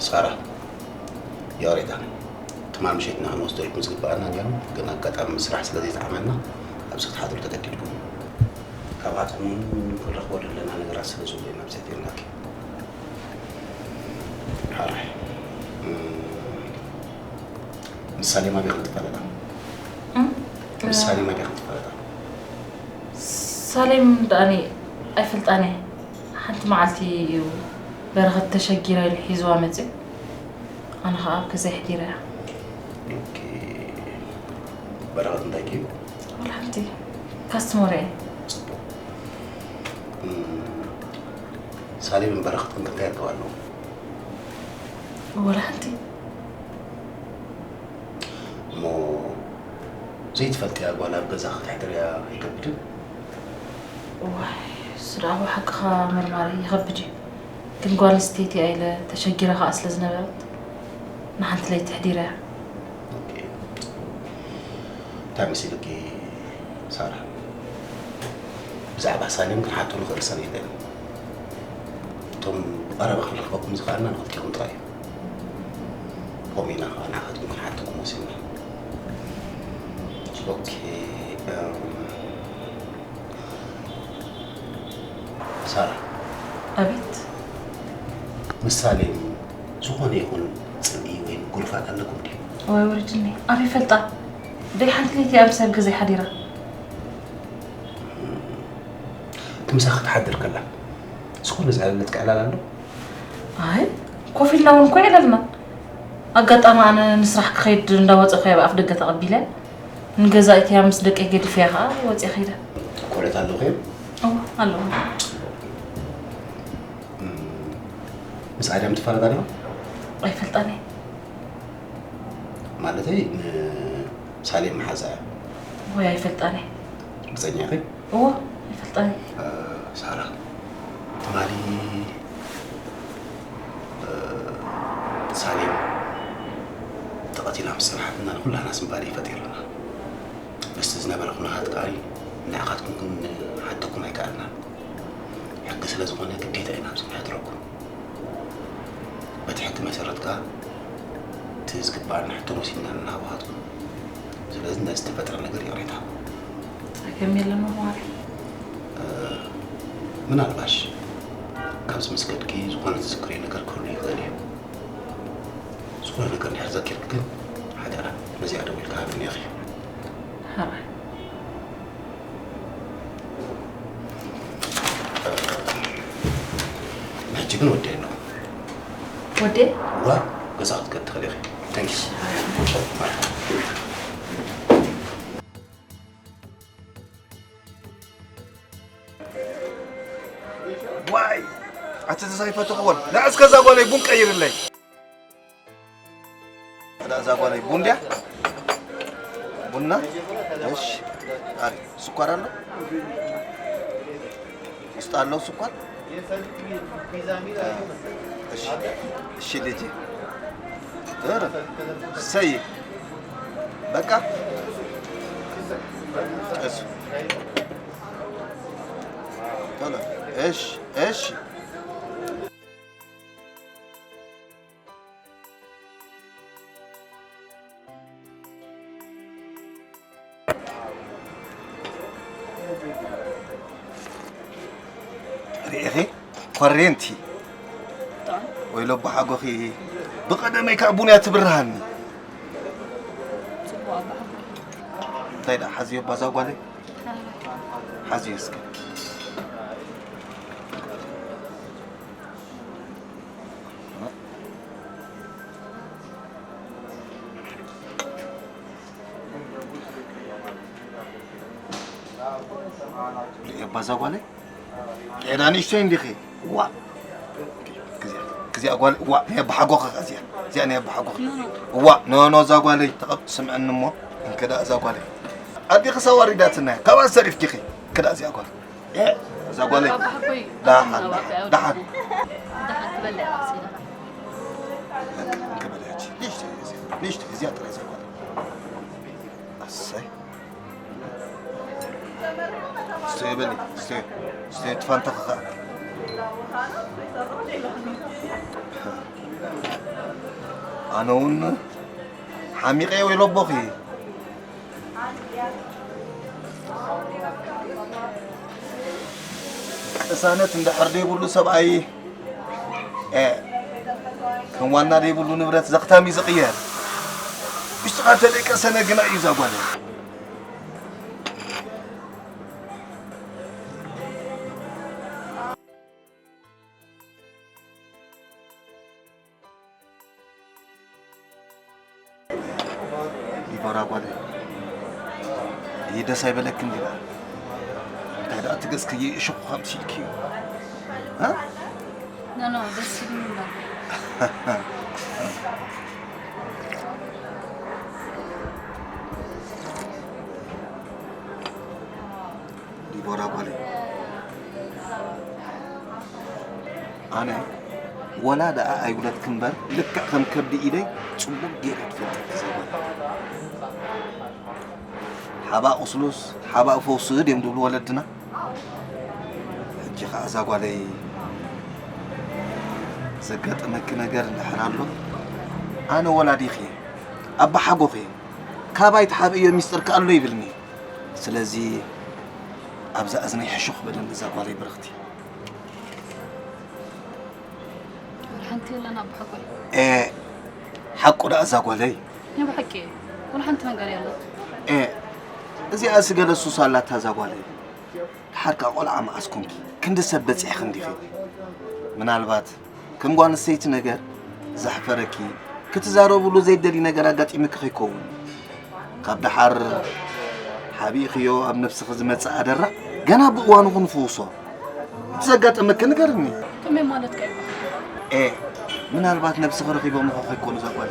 ሳራ ይቕሬታ ትማል ምሸትና ክንወስደልኩም ዝግበኣና ነይሩ ግን ኣጋጣሚ ስራሕ ስለ ዘይጠዓመና ኣብዚ ክትሓድሩ ተገዲድኩም። ካብኣትኩም እውን ክንረኽቦ ዘለና ነገራት ስለ ዘሎ ኢና ኣብዚ ኣቲናኪ። ሓራይ ምስ ሳሌም ኣበይ ከም ትፋለጣ? ምስ ሳሌም ኣበይ ከም ትፋለጣ? ሳሌም ደኣኒ ኣይፈልጣን እየ። ሓንቲ መዓልቲ እዩ በረኸት ተሸጊራ ኢሉ ሒዝዋ መፅዩ። ኣነ ኸዓ ኣብ ገዛ የሕዲረያ። በረኸት እንታይ ድዩ? ዋላ ሓንቲ ካስተመር እየ። ሳሌምን በረኸትን ክንታይ ኣለዋ ኣለዉ? ዋላ ሓንቲ። እሞ ዘይትፈልጥያ ጓል ኣብ ገዛ ክተሕድርያ ኣይከብድን? ዋይ እሱ ደኣ ብሓቅኻ መርማሪ ይኸብድ እዩ። ግን ጓል ኣንስተይቲ እያ ኢለ ተሸጊረ ኸዓ ስለ ዝነበረት ንሓንቲ ለይቲ ኣሕዲረያ። እንታይ መሲልኪ ሳራ? ብዛዕባ ሳሌም ክንሓቶ ንኽእል ሰብ የለን። እቶም ብቐረባ ክንረኽበኩም ዝኸኣልና ንኽልቲኹም ጥራይ እዩ። ከምኡ ኢና ከዓ ንዓኻትኩም ክንሓተኩም ወሲንና። ኦኬ እም፣ ሳራ ኣቤት ምስ ሳሌም ዝኾነ ይኹን ፅልኢ ወይ ምጉርፋጥ ኣለኩም ድዩ? እዋይ ወሪድኒ ኣበይ ፈልጣ ደይ ሓንቲ ለይቲ ኣብ ሰብ ገዛይ ሓዲራ ምሳኺ ክትሓድር ከላ ዝኾነ ዘዕለለትኪ ዕላል ኣሎ? ኣይ፣ ኮፍ ኢልና እውን እኮ ኣይዕለልናን። ኣጋጣሚ ኣነ ንስራሕ ክኸይድ እንዳወፀኹ እየ ብኣፍ ደገ ተቐቢለ። ንገዛኢተያ ምስ ደቀይ ገዲፈያ ከዓ ወፂአ ከይደ። ቆልዑት ኣለውኺ እዮም? እወ፣ ኣለዉ። እም፣ ምስ ኣዳም ትፋለጣ ዲኹም? ኣይፈልጣን እየ። ማለተይ ንሳሌም መሓዛ እያ። ወይ ኣይፈልጣን እየ። ርግፀኛ ኢኺ? እወ፣ ኣይፈልጣን እየ። እ፣ ሳራ፣ ትማሊ፣ እ፣ ሳሌም ተቐቲላ ምስ ጸንሓትና ንኹላህና ስንባደ እዩ ፈጢሩና። ምስቲ ዝነበረ ኩነታት ከኣ ንዓኻትኩም ክንሓተኩም ኣይከኣልናን። ሕጊ ስለ ዝኾነ ግዴታ ኢና ኣብዚ ንሕድረኩም። በቲ ሕጊ መሰረት ከኣ እቲ ዝግባኣና ሕቶ ወሲድና ንሃብኻትኩም። ስለዚ ነዚ ዝተፈጥረ ነገር ይቕሬታ። ጸገም የለን መማሪ። እ፣ ምናልባሽ ካብዚ ምስ ከድኪ ዝኾነ ትዝክርዮ ነገር ክህሉ ይኽእል እዩ። ዝኾነ ነገር እንድሕር ዘኪርኪ ግን ሓደራ ነዚኣ ደዊልካ ሃብኒ ኢኺ። ሕራይ። ሕጂ ግን ወዲ ኣለኹ። ወዲ? ዋ፣ ገዛ ክትከድ ትኽእል ኢኺ። Thanks። ዋይ፣ ኣቲ ተሳይፈ ትኸውን። ንዕስ ከዛ ጓለይ ቡን ቀይርለይ። እዛ ጓለይ ቡን ድያ? ቡና? እሺ። ኣሪ፣ ስኳር ኣሎ? ውስጥ ኣለው ስኳር? እሺ። እሺ ልጄ። ጥሩ። ሰይ። በቃ? እሱ። ቶሎ። እሺ፣ እሺ። ርኢኺ? ኮሬንቲ። ወይ ሎቦ ሓጎኺ። ብቐደመይ ከኣ ቡን እያ ትብርሃኒ። ጽቡቕ ኣባሓጎ። እንታይ ደኣ ሓዝዮ ባዛ ጓለይ? ሓዝዮ እስከ። ሪኤ ባዛ ጓለይ? ጤና ንእሽተይ እንዲኺ? ዋ! ክዚኣ፣ ክዚኣ ጓል፣ ዋ፣ ናይ ኣባሓጎኺ እዚኣ። እዚኣ ናይ ኣባሓጎኺ። ዋ፣ ኖ፣ ኖ፣ እዛ ጓለይ፣ ተቐብ-፣ ስምዕኒ እሞ፣ እንከዳ እዛ ጓለይ። ኣዲኺ ሰዋሪዳትና፣ ካብኣ ሰሪፍኪኺ፣ እንከዳ እዚኣ ጓል። ኤ፣ እዛ ጓለይ። ኣባሓጎይ፣ ደሓን፣ ኣባሓጎይ፣ ደሓን፣ ደሓን። ደሓን ትበልዕ መሲላ። በቃ፣ እንከ በልያች። ንእሽተይ እዚኣ፣ ንእሽተይ እዚኣ ጥራይ እዛ ጓል። ኣሰይ። ስተይ በሊ፣ ስተይ፣ ስተይ ትፋንታ ኸኸ። ኣነ እውን ሓሚቐ ወይ ለቦኺ። ቅሳነት እንድሕር ደይብሉ ሰብኣይ፣ እ፣ ከም ዋና ደይብሉ ንብረት ዘኽታም እዩ ዝቕየር። ውሽጥኻ ተደቀሰ ነግና እዩ እዛ ጓል። ዲቦራ ጓለይ፣ ይህ ደስ ኣይበለክን ዲና? እንታይ ደኣ እቲ ገጽኪ ይእሽኹ ከምሲ ኢልኪ እዩ? እ? ኖ፣ ኖ፣ ደስ ኢሉኒ እምበር። ዲቦራ ጓለይ፣ ኣነ ወላ ደኣ ኣይጉለትኪ እምበር፣ ልክዕ ከም ከብዲ ኢደይ ጽቡቕ ገይረ እየ ዝፈልጠኪ እዛ ጓል። ሓባእ ቁስሉስ ሓባእ ፈውሱ ድዮም ዝብሉ ወለድና። ሕጂ ኸኣ እዛ ጓለይ ዘጋጠመኪ ነገር እንድሕር ኣሎ፣ ኣነ ወላዲኺ እየ፣ ኣባሓጎኺ እየ። ካባይ ትሓብእዮ ሚስጥርኪ ኣሎ ይብልኒ። ስለዚ ኣብዛ እዝነይ ሕሹኽ በለኒ እዛ ጓለይ ብርኽቲ። ወላ ሓንቲ የለን ኣቦ ሓቆይ። ኤ፣ ሓቁ ደኣ እዛ ጓለይ። ናይ ብሓቂ፣ ወላ ሓንቲ ነገር የለን። ኤ፣ እዚኣስ ገለ ሱስ ኣላታ እዛ ጓለይ። ሓርካ ቆልዓ መዓስ ኮንኪ? ክንዲ ሰብ በጺሕኺ እንዲኺ። ምናልባት ከም ጓል ኣንስተይቲ ነገር ዘሕፈረኪ፣ ክትዛረብሉ ዘይደሊ ነገር ኣጋጢምኪ ከይከውን። ካብ ደሓር ሓቢእኽዮ ኣብ ነብስኺ ዝመጽእ ኣደራ ገና ብእዋኑ ክንፍውሶ። እቲ ዘጋጠመኪ ንገርኒ። ከመይ ማለትካ እዩ? ኤ፣ ምናልባት ነብስኺ ረኺቦምኺ ከይኮኑ እዛ ጓል።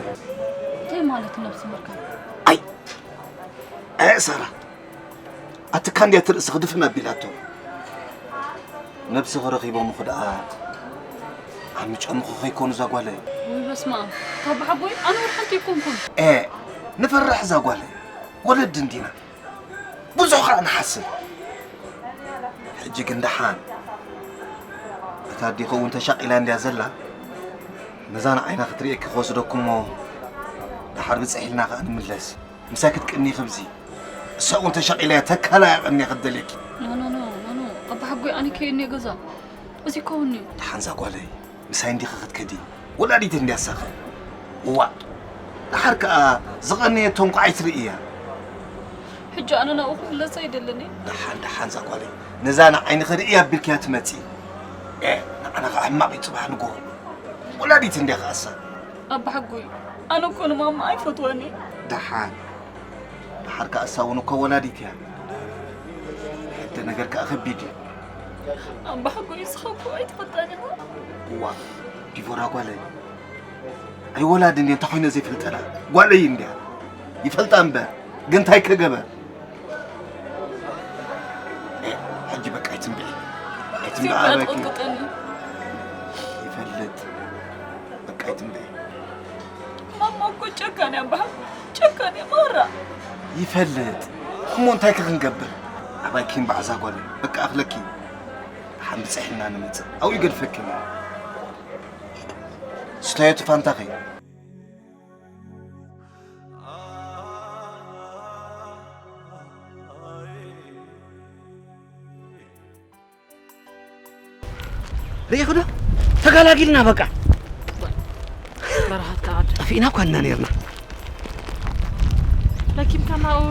እንታይ ማለት ነብሲ ምርካብ? ኣይ፣ ኤ፣ ሳራ፣ ኣትካ እንድያ እቲ ርእስኺ ድፍን ኣቢላቶ። ነብስኺ ረኺቦምኺ ደኣ ዓሚጾምኺ ከይኮኑ እዛ ጓለይ። ወይ በስመ ኣብ። ካብ ሓጎይ ኣነ እውን ሓንቲ ኣይኮንኩን። ኤ፣ ንፈርሕ እዛ ጓለይ። ወለዲ እንዲና። ብዙሕ ኸኣ ንሓስብ። ሕጂ ግን ደሓን። እታ ኣዴኺ እውን ተሻቒላ እንድያ ዘላ። ነዛ ንዓይና ክትርእየኪ ክወስደኩሞ ደሓር ብጽሕ ኢልና ኸኣ ንምለስ። ምሳይ ክትቅኒ ክብዚ። እሳ እውን ተሻቒላ እያ፣ ተካላ እያ ቀንያ ክትደልየኪ። ኖ፣ ኖ፣ ኖ፣ ኖ፣ ኖ። ኣባ ሓጎይ ኣነ ከይኒ ገዛ። እዚ ይከውን'ዩ። ደሓን እዛ ጓለይ፣ ምሳይ እንዲኺ ክትከዲ? ወላዲት እንድያ ሳኸ። እዋእ፣ ደሓር ከኣ ዝቐነየቶ እንኳዕ ኣይትርእያ። ሕጂ ኣነ ናብኡ ክምለስ ኣይደልን እየ። ደሓን፣ ደሓን እዛ ጓለይ፣ ነዛ ንዓይኒ ክርእያ ኣቢልክያ ትመጺ። ኤ፣ ንዓና ኸኣ ሕማቕ እዩ ጽባሕ ንግሆ። ወላዲት እንድያ ኸኣሳ። ኣባ ሓጎይ፣ ኣነ እኮ ንማማ ኣይፈትዋን እየ። ደሓን፣ ደሓር ከኣሳ እውን እኮ ወላዲት እያ። ሕደ ነገር ከኣ ከቢድ እዩ። ኣባ ሓጎይ፣ ንስኻ እኮ ኣይትፈልጣን ኢኻ። እዋ፣ ዲቦራ ጓለይ፣ ኣይወላድን እየ፣ እንታይ ኮይነ ዘይፈልጠና? ጓለይ እንድያ። ይፈልጣ እምበር፣ ግን እንታይ ከገበር? ኤ፣ ሕጂ በቃ ኣይትንብዒ። ኣይትንብዒ ኣበኪ። ትቀጥቅጠኒ። ይፈልጥ። በቃ ኣይትንብዒ። ማማ እኮ ጨካን እያ፣ ኣባ ሓጎይ። ጨካን እያ፣ ማራ። ይፈልጥ። እሞ እንታይ ከ ክንገብር? ኣባይኪ እምባዕ እዛ ጓለይ። በቃ ኣኽለኪ። ደሓን ብጽሕ ኢልና ንመጽእ። ኣብኡ ይገድፈኪ እሞ። ስታዮ እቲ ፋንታኺ። ርኢኹ ዶ? ተጋላጊልና በቃ። በረሃት ተዓደ። ጠፊእና እኳ እና ነርና። ለኪምካ ናብኡ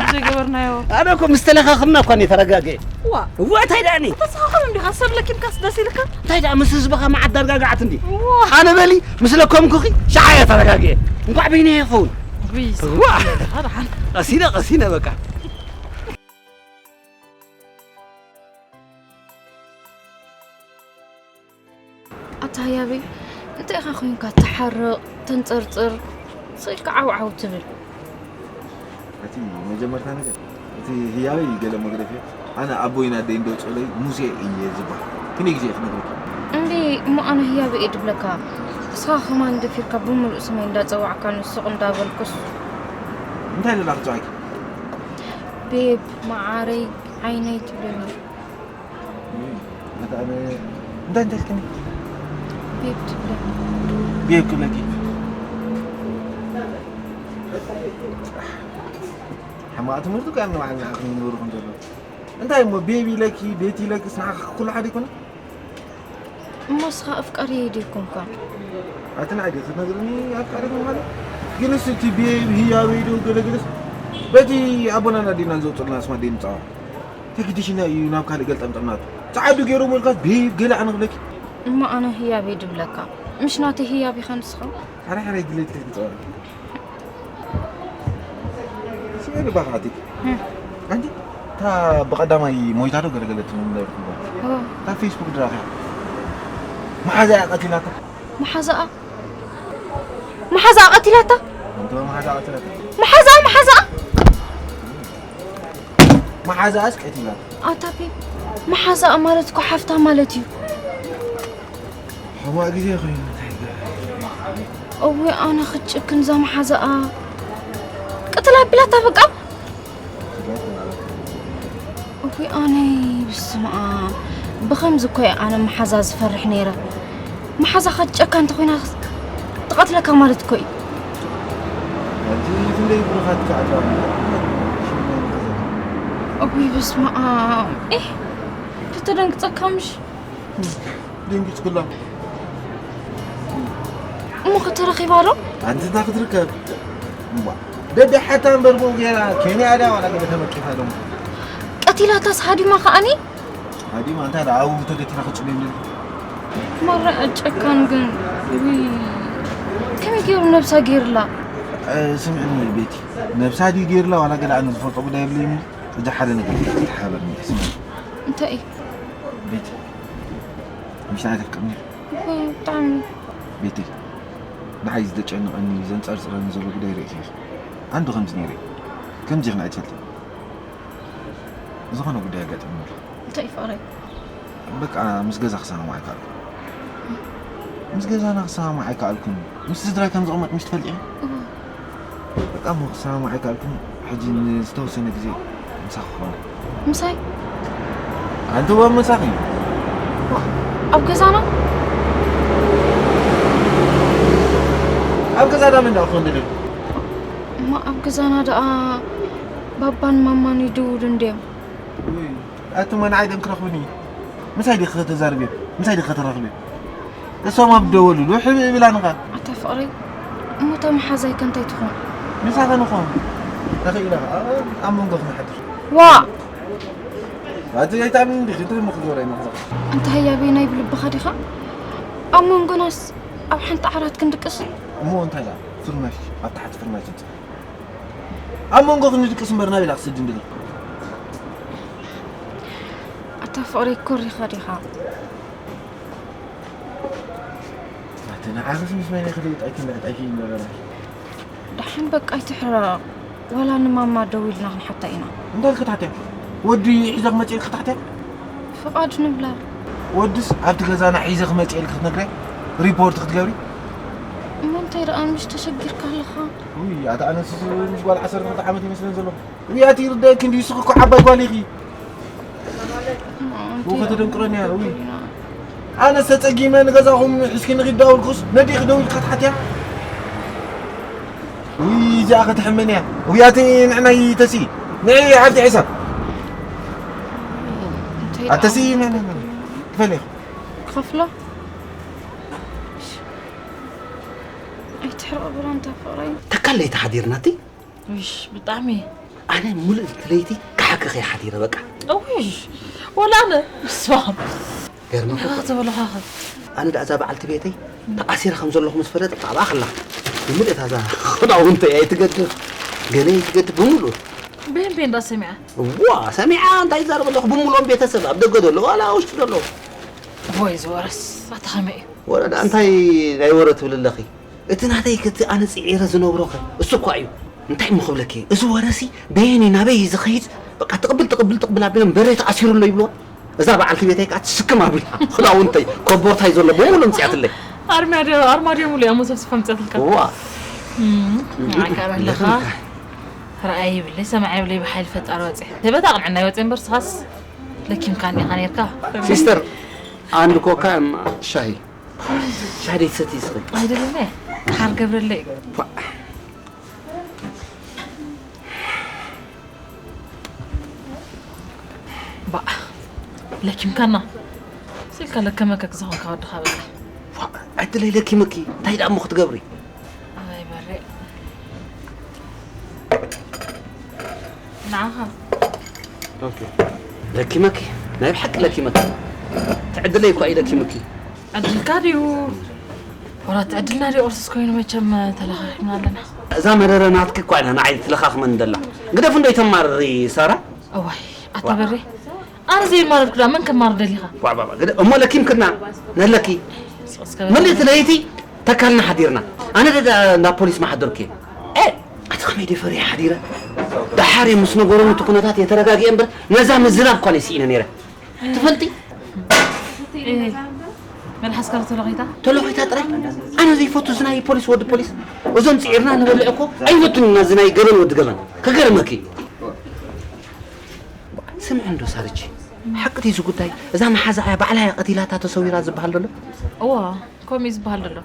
ብዘይገበርናዮ። ኣነ እኮ ምስ ተለኻኽምና እኳ እየ ተረጋግኤ። ዋ። እዋ፣ እንታይ ደኣኒ? ተሰኻኽር እንዲኻ፣ ሰብ ለኪምካስ ደስ ኢልካ? እንታይ ደኣ ምስ ህዝብኻ መዓት ዳርጋጋዓት እንዲ? ዋ። ኣነ በሊ፣ ምስ ለከምኩኺ ሸዓ እየ ተረጋግኤ። እንኳዕ በይነ ይኸውን። ውይ፣ ዋ። ደሓን። ቀሲነ፣ ቀሲነ በቃ። ኣታ ህያበይ፣ እንታይ ኢኻ ኮይንካ ትሓርቕ፣ ተንጸርጽር፣ ስቕ ኢልካ ዓው ዓው ትብል? እቲ መጀመርታ ነገር፣ እቲ ህያበይ ገለ መግደፊ፣ ኣነ ኣቦይን ኣደይን ደውጽኡለይ ሙሴ እየ ዝበሃል። ክንደይ ግዜ እየ ክነግረኪ? እምቢ እሞ ኣነ ህያበይ እየ ድብለካ። ንስኻ ከማን ደፊርካ ብምሉእ ስመይ እንዳጸዋዕካኒ ስቕ እንዳበልኩስ። እንታይ ኢለ ክጽዋዕኪ? ቤብ፣ መዓረይ፣ ዓይነይ ትብለኒ። እም፣ ኣታ ኣነ እንታይ እንታይ ኢልክኒ? ቤብ ትብለኒ። ቤብ ክብለኪ። ሕማቕ ትምህርቲ እኮ እዮም ንባዕልና ክንነብሩ ከም ዘሎ። እንታይ እሞ ቤብ ኢለኪ፣ ቤቲ ኢለኪስ ንዓኺ ኩሉ ሓደ ኣይኮነን? እሞ ንስኻ ኣፍቃሪየይ ዶ ኣይኮንካን? ኣቲ ንዓይ ዶ ክትነግርኒ ኣፍቃሪኒ ማለት? ግን እሱ እቲ ቤብ ህያበይ ዶ ገለገለስ በቲ ኣቦናን ኣዴናን ዘውፅኡልና ስማት ደይ ምፃዋ። ተግዲሽና እዩ ናብ ካልእ ገልጠምጠምናቱ። ፃዓዱ ገይሮም ወልካስ ቤብ ገለ ኣነ ክብለኪ። እሞ ኣነ ህያበይ ድብለካ። ምሽ ናተይ ህያብ ኢኻ ንስኻ? ሓራይ ሓራይ ድሌት ክትግፅዋ። ስሜን ይባኻ ኣቲ። እም። ኣንቲ፣ እታ ብቐዳማይ ሞይታ ዶ ገለገለ ትብል ነበርኩ እባ። ኦ። እታ ፌስቡክ ድራኺያ። መሓዛኣ ቀቲላታ። መሓዛኣ? መሓዛኣ ቀቲላታ? ኣንቲ፣ መሓዛኣ ቀቲላታ። መሓዛኣ፣ መሓዛኣ? መሓዛኣስ ቀቲላታ። ኣታ ቤብ፣ መሓዛኣ ማለት እኮ ሓፍታ ማለት እዩ። ሕማቕ ግዜ ኮይኑ እንታይ ይገብር? እወ፣ ኣነ ክትጭክን እዛ መሓዛኣ ቅትል ኣቢላታ በቃ። እወ፣ ኣነ ብስመ ኣብ። ብኸምዚ እኮ እየ ኣነ መሓዛ ዝፈርሕ ነይረ። መሓዛኻ ጨካን እንተኾይና ትቐትለካ ማለት እኮ እዩ። ኣንቲ ክንደይ ብሩኻት ከኣትዋ ሽም ናይ መሓዛ። እወ፣ በስመ ኣብ። ኤህ፣ ተተደንግጸካ ምሽ? ደንጊጽክላ። እሞ ከተረኺባ ዶ? ኣንቲ እንታይ ክትርከብ? እዋ፣ ደደ ሓታ እምበር ብኡ ገይራ ኬንያ ድያ ዋላ ገለ ተመቂፋ ዶ? ቀጥ ቲላታስ ሃዲማ ከዓኒ? ሃዲማ እንታይ ደኣ ኣብኡ ተገቲራ ክጽበ ይብል? ማራ ጨካን ግን፣ ውይ፣ ከመይ ገይሩ ነብሳ ገይርላ? እ፣ ስምዕኒ ቤቲ፣ ነብሳ ድዩ ገይርላ ዋላ ገለ ኣነ ዝፈልጦ ጉዳይ የብለይን። እዛ ሓደ ነገር ተሓበርኒ፣ ስምዕኒ። እንታይ እዩ? ቤቲ፣ ምሽ ንዓይ ተፍቅርኒ? እኮ ብጣዕሚ። ቤቲ፣ ንዓይ ዘጨንቐኒ፣ ዘንጸርጽረኒ ዘሎ ጉዳይ ርእሲ እዩ። ኣንዱ ከምዚ ነይረ እዩ። ከምዚ ይኽን ኣይትፈልጥን። ዝኾነ ጉዳይ ኣጋጢሙኒ ኣሎ። እንታይ እዩ ፍቕረይ? በቃ ምስ ገዛ ክሰማማዕ ኣይከኣልኩን። ምስ ገዛና ክሰማማዕ ኣይከኣልኩን። ምስ ስድራይ ከም ዝቕመጥ ምሽ ትፈልጢ? እወ። በቃ እሞ ክሰማማዕ ኣይከኣልኩን። ሕጂ ንዝተወሰነ ግዜ ምሳኺ ክኸውን። ምሳይ? ኣንቲ እዋ ምሳኺ። ዋ፣ ኣብ ገዛና? ኣብ ገዛ ዳ መን ደኣ ክኾን ደልዩ? እማ ኣብ ገዛና ደኣ ባባን ማማን ይድውሉ እንድዮም። ውይ፣ ኣቱማ ንዓይ ደም ክረኽቡኒ። ምሳይ ዲኺ ከተዛርብዮ? ምሳይ ዲኺ ከተራኽብዮ? እሶም ኣብ ደወሉሉ፣ ሕቢ ይብላንኻ። ኣታ ፍቕረይ፣ እሞ እታ መሓዛይከ እንታይ ትኾን? ምሳኸ ንኾን። ተኽኢላ፣ ኣብ መንጎ ክንሓድር። ዋ! ኣቲ ኣይትኣምንን ዲኺ? እንታይ እሞ ክገብራ ኢና ክዛ? እንታይ ኣበይ ናይ ብልብኻ ዲኻ? ኣብ መንጎናስ ኣብ ሓንቲ ዓራት ክንድቅስ? እሞ እንታይ ደኣ? ፍርናሽ፣ ኣብ ታሕቲ ፍርናሽ እንጽ-፣ ኣብ መንጎ ክንድቅስ እምበር ናበይ ደኣ ክሰድን ደሊ? ኣታ ፍቕረይ ኮሪኻ ዲኻ? ኣቲ ንዓኽስ ምስ መን ኢኺ ደውጣይኪ እንዳዕጣይኪ ይነበረ? ደሓን በቃ ኣይትሕረቕ። ዋላ ንማማ ደዊልና ክንሓታ ኢና። እንታይ ኢልኪ ክትሓትያ? ወዲ ሒዘ ክመጽእ ኢልኪ ክትሓትያ? ፍቓድ ንብላ። ወድስ ኣብቲ ገዛና ሒዘ ክመጽእ ኢልኪ ክትነግርያ? ሪፖርት ክትገብሪ? እሞ እንታይ ደኣ ምሽ ተሸጊርካ ኣለኻ? ውይ፣ ኣታ ኣነስ ምስ ጓል ዓሰርተ ክልተ ዓመት ይመስለን ዘለኹ። ውይ፣ ኣቲ ይርዳእኪ እንድዩ፣ ንስኺ እኮ ዓባይ ጓል ኢኺ። እሞ እንታይ ውኸ ደኣ ተደንቅረኒ እያ፣ ውይ። ኢና? ኣነስ ተጸጊመ ንገዛኹም ሒዝኪ ንኺድ ዳውልኩስ፣ ነዲኺ ደዊልካ ትሓትያ? ውይ፣ እዚኣ ከተሕመን እያ። ውይ፣ ኣቲ ንዕናይ ተሲ፣ ንዒ ሓፍቲ ሒሳብ። እንታይ ኣተሲ፣ ደኣ ነ-፣ ነ-፣ ነ-፣ ክፈል ኢኹ። ክኸፍሎ? ኣይትሕረቕ ብራንታ ፍቕረይ። ተካል ለይቲ ሓዲርና እቲ ውሽ፣ ብጣዕሚ። ኣነ ሙሉእ ለይቲ ክሓክኽ እየ ሓዲረ በቃ። ውሽ፣ ወላ ኣነ። ስማ። ገርመካ እኮ። ተበላኻኸ። ኣነ ደኣ እዛ በዓልቲ ቤተይ ተኣሲረ ከም ዘለኹ ምስ ፈለጠት ኣብኣ ከላ። ሙሉእ እታ እዛ ክዳውንተይ ኣይትገድፍ፣ ገለይ ኣይትገድፍ፣ ብሙሉእ። ቤን ቤን ደኣ ሰሚዓ? ዋ፣ ሰሚዓ እንታይ ይዛረብ ኣለኹ? ብሙሉኦም ቤተሰብ ኣብ ደገ ዘሎ ዋላ ኣብ ውሽጢ ዘሎ። ወይ ዝወረስ፣ ኣታ ከመይ እዩ? ወረ ደኣ እንታይ ናይ ወረ ትብል ኣለኺ? እቲ ናተይ ከ እቲ ኣነ ጽዒረ ዝነብሮ ከ እሱ እኳ እዩ። እንታይ እሞ ክብለኪ? እዚ ወረሲ በየን እዩ ናበይ እዩ ዝኸይድ? በቃ ትቕብል ትቕብል ትቕብል ኣቢሎም በሬ ተኣሲሩ ኣሎ ይብልዋ። እዛ በዓልቲ ቤተይ ከኣ ትስክም ኣቢላ ክዳውንተይ ኮቦርታይ ዘሎ ብምሉእ ኣምጽኣትለይ። ኣርማድዮ ኣርማድዮ ሙሉ እያ መሰብስፋ ኣምጽኣትልካ። ዋ። እም፣ ንዓካ ኣለኻ። ረኣይ ይብለይ ሰማዕ ይብለይ ብሓይሊ ፈጣሪ ወጽየ። ተበታ ቅንዕና ይወጽየ እምበር ስኻስ ለኪምካኒ ኢኻ ነርካ። ሲስተር፣ አንድ ኮካ እማ ሻሂ። ሻደይ ትሰቲ ስኺ? ኣይደለለ። ሓር ገብረለይ። ኳ። ባ። ለኪምካና። ስልካ ለከመከ ክዝኾንካ ወድኻ በቃ። ኳ። ኣይትለይ ለኪመኪ። እንታይ ደኣ እሞ ክትገብሪ? ኣይ በሬ። ንዓኻ። ኦኬ። ለኪመኪ። ናይ ብሓቂ ለኪመኪ። ትዕድለይ እኳ እዩ ለኪመኪ። ዕድልካ ድዩ? ወላ እቲ ዕድልና ድዩ ቁርስስ ኮይኑ መቸም ተለኻኺምና ኣለና። እዛ መረረ ናትኪ እኳ ኢና ንዓይ ትለኻኽመን ደላ። ግደፍ እንዶ ይተማርሪ ሳራ። እዋይ፣ ኣታ ዋ። በሬ። ኣነ ዘይማረርኩ ዳ መን ከማር ደሊኻ? ዋ፣ ዋ፣ ዋ፣ ግደ-፣ እሞ ለኪምክና ነለኪ። እስከ ምልእቲ ለይቲ ተካልና ሓዲርና። ኣነ ደዳ እንዳ ፖሊስ ማሓደርኩ እየ። ኤ፣ ኣቲ ከመይ ደፈሪ ሓዲረ? ደሓር እዮም ምስ ነገሮም እቲ ኩነታት የተረጋግኤ እምበር ነዛ ምዝራብ እኳ ነይ ስኢነ ነይረ። ትፈልጢ? ኤ፣ መልሓስካ ተለኺታ? ተለኺታ ጥራይ? ኣነ ዘይፈቱ እዚ ናይ ፖሊስ ወዲ ፖሊስ። እዞም ጽዒርና ንበልዕ እኮ ኣይፈቱን ኢና እዚ ናይ ገበን ወዲ ገበን። ከገርመኪ። ስምዒ እንዶ ሳርቺ፣ ሓቂ ድዩ እዚ ጉዳይ? እዛ መሓዛ እያ ባዕላ እያ ቀቲላታ ተሰዊራ ዝበሃል ዘሎ? እዋ፣ ከምኡ እዩ ዝበሃል ዘሎ።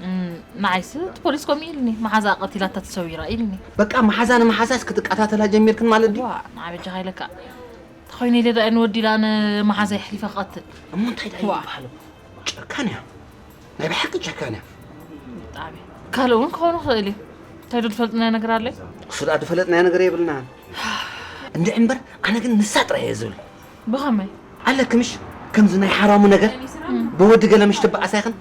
እም፣ ንዓይስ እቲ ፖሊስ ከምኡ ኢልኒ፣ መሓዛ ቀቲላታ ተሰዊራ ኢልኒ። በቃ መሓዛ ንመሓዛስ ክትቀታተላ ጀሚርክን ማለት ድዩ? ዋ፣ ንዓ በጃኻ ኢለካ። ተኾይነ ኢለ ደኣ ንወዲ ኢላ ንመሓዛ የሕሊፈ ክቐትል። እሞ እንታይ ደኣ ዋ። ይበሃሎ? ጨካን እያ። ናይ ብሓቂ ጨካን እያ። ብጣዕሚ። ካልእ እውን ክኸውን ይኽእል እዩ። እንታይ ዶ ዝፈልጥናዮ ነገር ኣሎ? እሱ ደኣ ዝፈለጥናዮ ነገር የብልናን። እንድዒ እምበር ኣነ ግን ንሳ ጥራይ እየ ዝብል። ብኸመይ? ኣለኪ ምሽ ከምዚ ናይ ሓራሙ ነገር ብወዲ ገለ ምሽ ትበኣሳ ይኽን?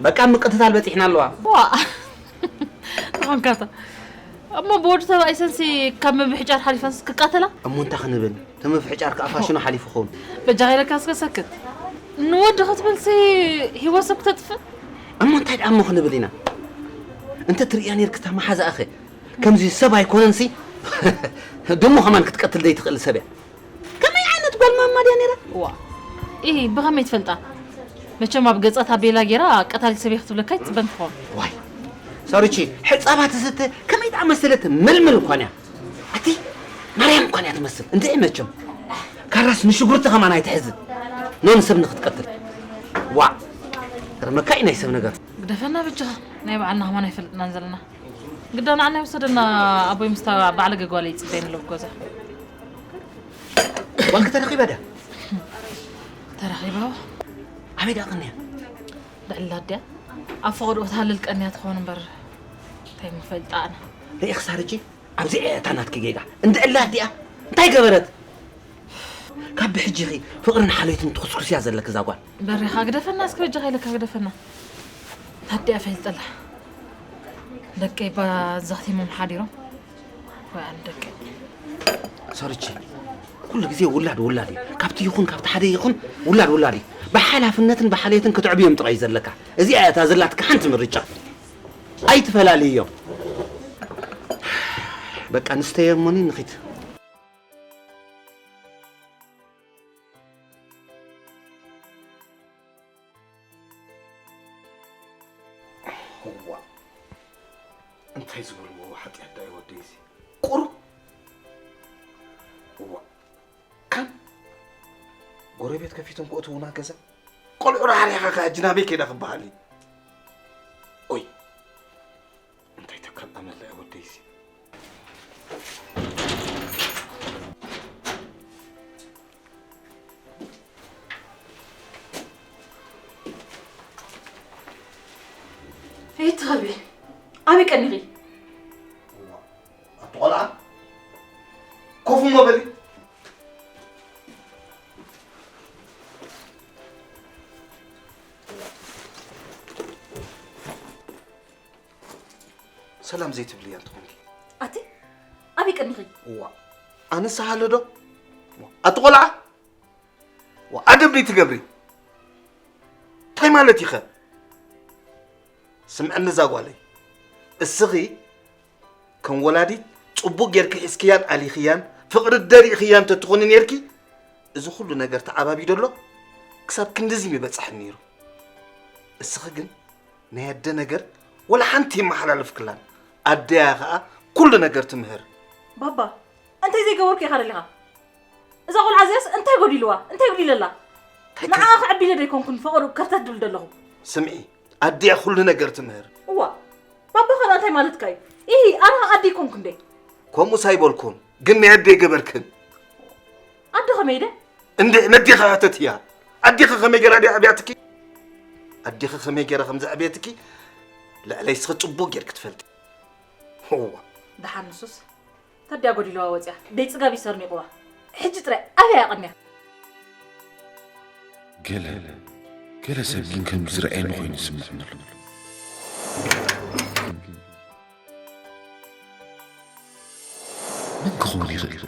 በቃ ምቅትታል በፂሕና ኣለዋ። ዋ ዝኾንካታ እሞ ብወዲ ተባኢሰንሲ ካብ ምብሕጫር ሓሊፈንስ ክቃተላ? እሞ እንታይ ክንብል? እቲ ምፍሕጫር ከዓ ፋሽኑ ሓሊፉ ኸውን። በጃኻ ኢለካ እስከ ሰክት። ንወዲ ክትብልሲ ህይወት ሰብ ክተጥፍእ? እሞ እንታይ ደኣ እሞ ክንብል ኢና? እንተ ትርእያ ነርክታ መሓዛእኸ ከምዚ ሰብ ኣይኮነንሲ ድሞ ከማን ክትቀትል ዘይትኽእል ሰብ እያ። ከመይ ዓይነት ጓል ማማ ድያ ነይራ? ዋ ኢ ብኸመይ ትፈልጣ? መቸም ኣብ ገጻ ታቤላ ገይራ ቀታሊት ሰበይ ክትብለካ ይትጽበን ትኾን። ዋይ ሶሪቺ ሕጻባ ትስተ ከመይ ደኣ መሰለት ምልምል እኳን እያ። ኣቲ ማርያም እኳን እያ ትመስል። እንድዒ መቸም ካራስ ንሽጉርቲ ከማን ኣይትሕዝን። ኖ ንሰብ ንክትቀትል ዋ ረመካ እዩ ናይ ሰብ ነገር። ግደፈና በጃኻ ናይ በዓልና ከማን ኣይፈልጥናን ዘለና። ግዳ ንዓና ይውሰደና ኣቦይ ምስታ ባዕለ ገጓለ ይጽበየን ኣሎ ብጎዛ። ጓልኪ ተረኺባ ድያ? ተረኺባ። ኣበይ ደኣ ቀንያ? ልዕላ ድያ ኣብ ፈቐድኦ ትሃልል ቀንያ ትኸውን እምበር እንታይ ምፈልጣ ኣነ። ርኢ ክሳርጂ ኣብዚ እያ እታ ናትኪ ጌጋ። እንድዕላ ድያ እንታይ ገበረት? ካብ ብሕጂኺ ፍቕርን ሓልዮትን ትኹስኩስያ ዘለኪ እዛ ጓል። በሪኻ ግደፈና እስኪ በጃኻ ኢለካ ግደፈና። ታዲያ ፈልጠላ ደቀይ ባዛኽቲሞም ሓዲሮም። ወይ ኣንደቀ ሰርቺ ኩሉ ግዜ ውላድ ውላድ እዩ። ካብቲ ይኹን ካብቲ ሓደ ይኹን ውላድ ውላድ እዩ። ብሓላፍነትን ብሓልዮትን ክትዕብዮም ጥራይ እዩ ዘለካ። እዚኣ እያ እታ ዘላትካ ሓንቲ ምርጫ። ኣይትፈላልዮም። በቃ ንስተየሞኒ ንኺድ። እዋ እንታይ ዝበልዎ ሓጢኣት ዳኣ ወደይሲ ቁሩብ እዋ ከም ጎረቤት ከፊቶም ክእትዉና ገዛ ቆልዑ ራሕሪኻ ከ ሕጂ ናበይ ከይዳ ክበሃል እዩ? ኦይ እንታይ ተካል ኣመላ እዩ ወደይሲ። ፈየትኸቢ ኣበይ ቀኒኺ? ኣቲ ቆልዓ ኮፍ እሞ በሊ። ሰላም ዘይትብልያ እንተኾንኪ። ኣቲ ኣበይ ቀኒኺ? እዋ ኣነስ ሃለ ዶ? ኣቲ ቆልዓ ዋ ኣደብ ደይ ትገብሪ። እንታይ ማለት ኢኸ? ስምዕኒ እዛ ጓለይ እስኺ ከም ወላዲት ጽቡቕ ጌርኪ ሒዝክያን ኣሊኽያን ፍቕሪ ደሪእኽያን ተትኾኒ ኔርኪ እዚ ኩሉ ነገር ተዓባቢዶ ኣሎ ክሳብ ክንድዚ ምበጽሐን ኔሩ። እስኺ ግን ናይ ኣደ ነገር ወላ ሓንቲ የመሓላልፍክላን ኣደያ ኸኣ ኩሉ ነገር ትምህር። ባባ እንታይ ዘይገበርኩ ኢኻ ደሊኻ? እዛ ቆልዓ እዚኣስ እንታይ ጎዲልዋ? እንታይ ጉዲለላ? ንዓኣ ከዕቢለ ዶ ኣይኮንኩን ፈቐድኡ ከርተት ድብል ደለኹ? ስምዒ ኣዲኣ ኩሉ ነገር ትምህር። እዋ ባባ ኸኣ እንታይ ማለትካ እዩ? ኢሂ ኣነ ኣደ ኣይኮንኩ እንዴ? ከምኡስ ኣይበልኩን ግን ናይ ኣደ ኣይገበርክን። ኣደ ኸመይ ኢለ? እንድዒ ነዲኻ ሕተትያ ኣዴኺ ኸመይ ገይራ ድያ ኣዕብያትኪ? ኣዴኺ ኸመይ ገይራ ከም ዘዕበየትኪ ልዕለይ እስኺ ጽቡቕ ጌርኪ ትፈልጢ። እዋ ደሓን ንሱስ ተድያ ጎዲለዋ ወፂኣ ደይ ፅጋብ ይሰርኒቑዋ ሕጂ ጥራይ ኣበይ ኣቐንያ ገለ ገለ ሰብ ግን ከም ዝረኣየኒ ኮይኑ ዝስምዐኒ ኣሎ። መን ክኸውን ይኽእል?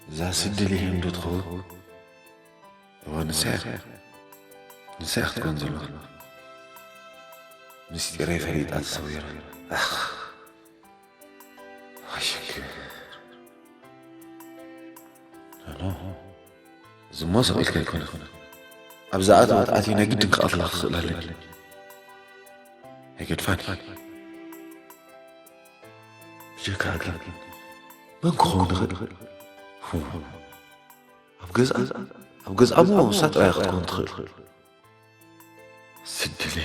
እዛ ስዲ ሊሄም ዶ ትኸውን? እወ ንሳ እያ። ንሳ እያ ክትኮን ዘለዋ። ምስጢረይ ፈሊጣ ተሰዊራ። ኣኽ። ኣሽክር። ኖ፣ ኖ። እዚ እሞ ስቕ ኢልካ ኣይኮነን። ኣብ ዝኣተወት ኣትየ ናይ ግድን ክቐትላ ክኽእል ኣለኒ። ኣይገድፋን። ብጀካ ግን መን ክኸውን ይኽእል? ኣብ ገዝኣ ኣብ ገዝኣ እሞ ንሳ ጥራይ ክትከውን ትኽእል። ስድለ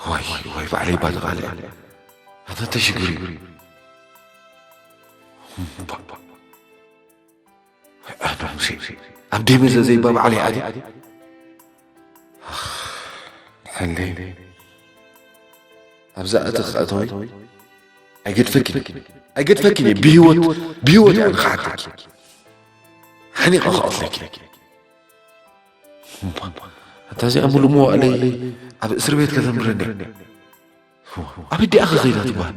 ዋይ ዋይ ባዕለይ ባልቓለ ኣታ ተሽግሪ ኣታ ሙሴ ኣብ ደመዘ ዘይባባዕለይ ኣደ ሓለይ ኣብዛ ኣቲ ክኣተወይ ኣይገድፈኪን፣ ኣይገድፈኪን እየ። ብህይወት፣ ብህይወት እያ ንኽሓተኪ። ሓኒቐ ክቐትለኪ። እታ እዚኣ ሙሉእ መዋእለይ ኣብ እስር ቤት ከተንብረኒ እያ። ኣበይ ዲኣ ከኸይዳ ትበሃል?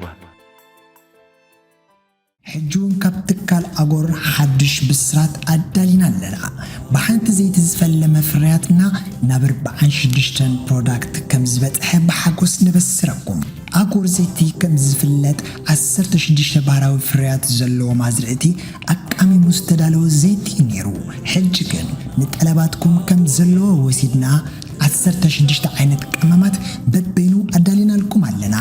ሕጂ እውን ካብ ትካል ኣጎር ሓድሽ ብስራት ኣዳሊና ኣለና። ብሓንቲ ዘይቲ ዝፈለመ ፍርያትና ናብ ኣርብዓን ሽዱሽተን ፕሮዳክት ከም ዝበጽሐ ብሓጎስ ነበስረኩም። ኣጎር ዘይቲ ከም ዝፍለጥ ዓሰርተ ሽዱሽተ ባህራዊ ፍርያት ዘለዎ ማዝርእቲ ኣቃሚሙ ዝተዳለወ ዘይቲ እዩ ነይሩ። ሕጂ ግን ንጠለባትኩም ከም ዘለዎ ወሲድና ዓሰርተ ሽዱሽተ ዓይነት ቀመማት በበይኑ ኣዳሊናልኩም ኣለና።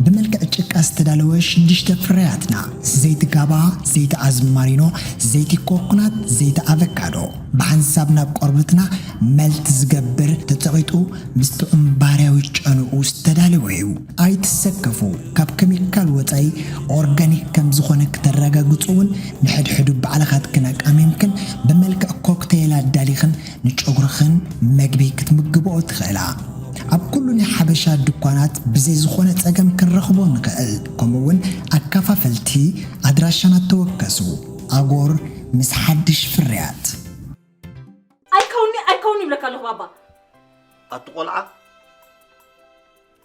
ብመልክዕ ጭቃ ዝተዳለወ ሽዱሽተ ፍርያትና፣ ዘይቲ ጋባ፣ ዘይቲ ኣዝማሪኖ፣ ዘይቲ ኮኮናት፣ ዘይቲ ኣቨካዶ፣ ብሓንሳብ ናብ ቆርበትና መልት ዝገብር፣ ተጸቒጡ ምስ ጥዑም ባህርያዊ ጨንኡ ዝተዳለወ እዩ። ኣይትሰከፉ፣ ካብ ኬሚካል ወጻኢ ኦርጋኒክ ከም ዝኾነ ክተረጋግጹ እውን ንሕድሕዱ ባዕልኻትክን ኣቃሚምክን ብመልክዕ ኮክቴል ኣዳሊኽን ንጨጉርኽን መግቢ ክትምግብኦ ትኽእላ። ኣብ ኩሉ ናይ ሓበሻ ድኳናት ብዘይ ዝኾነ ጸገም ክንረኽቦ ንኽእል። ከምኡ እውን ኣከፋፈልቲ ኣድራሻና ተወከሱ። ኣጎር ምስ ሓድሽ ፍርያት። ኣይከውኒ ኣይከውኒ ይብለካ ኣለኹ ባባ። ኣቲ ቆልዓ፣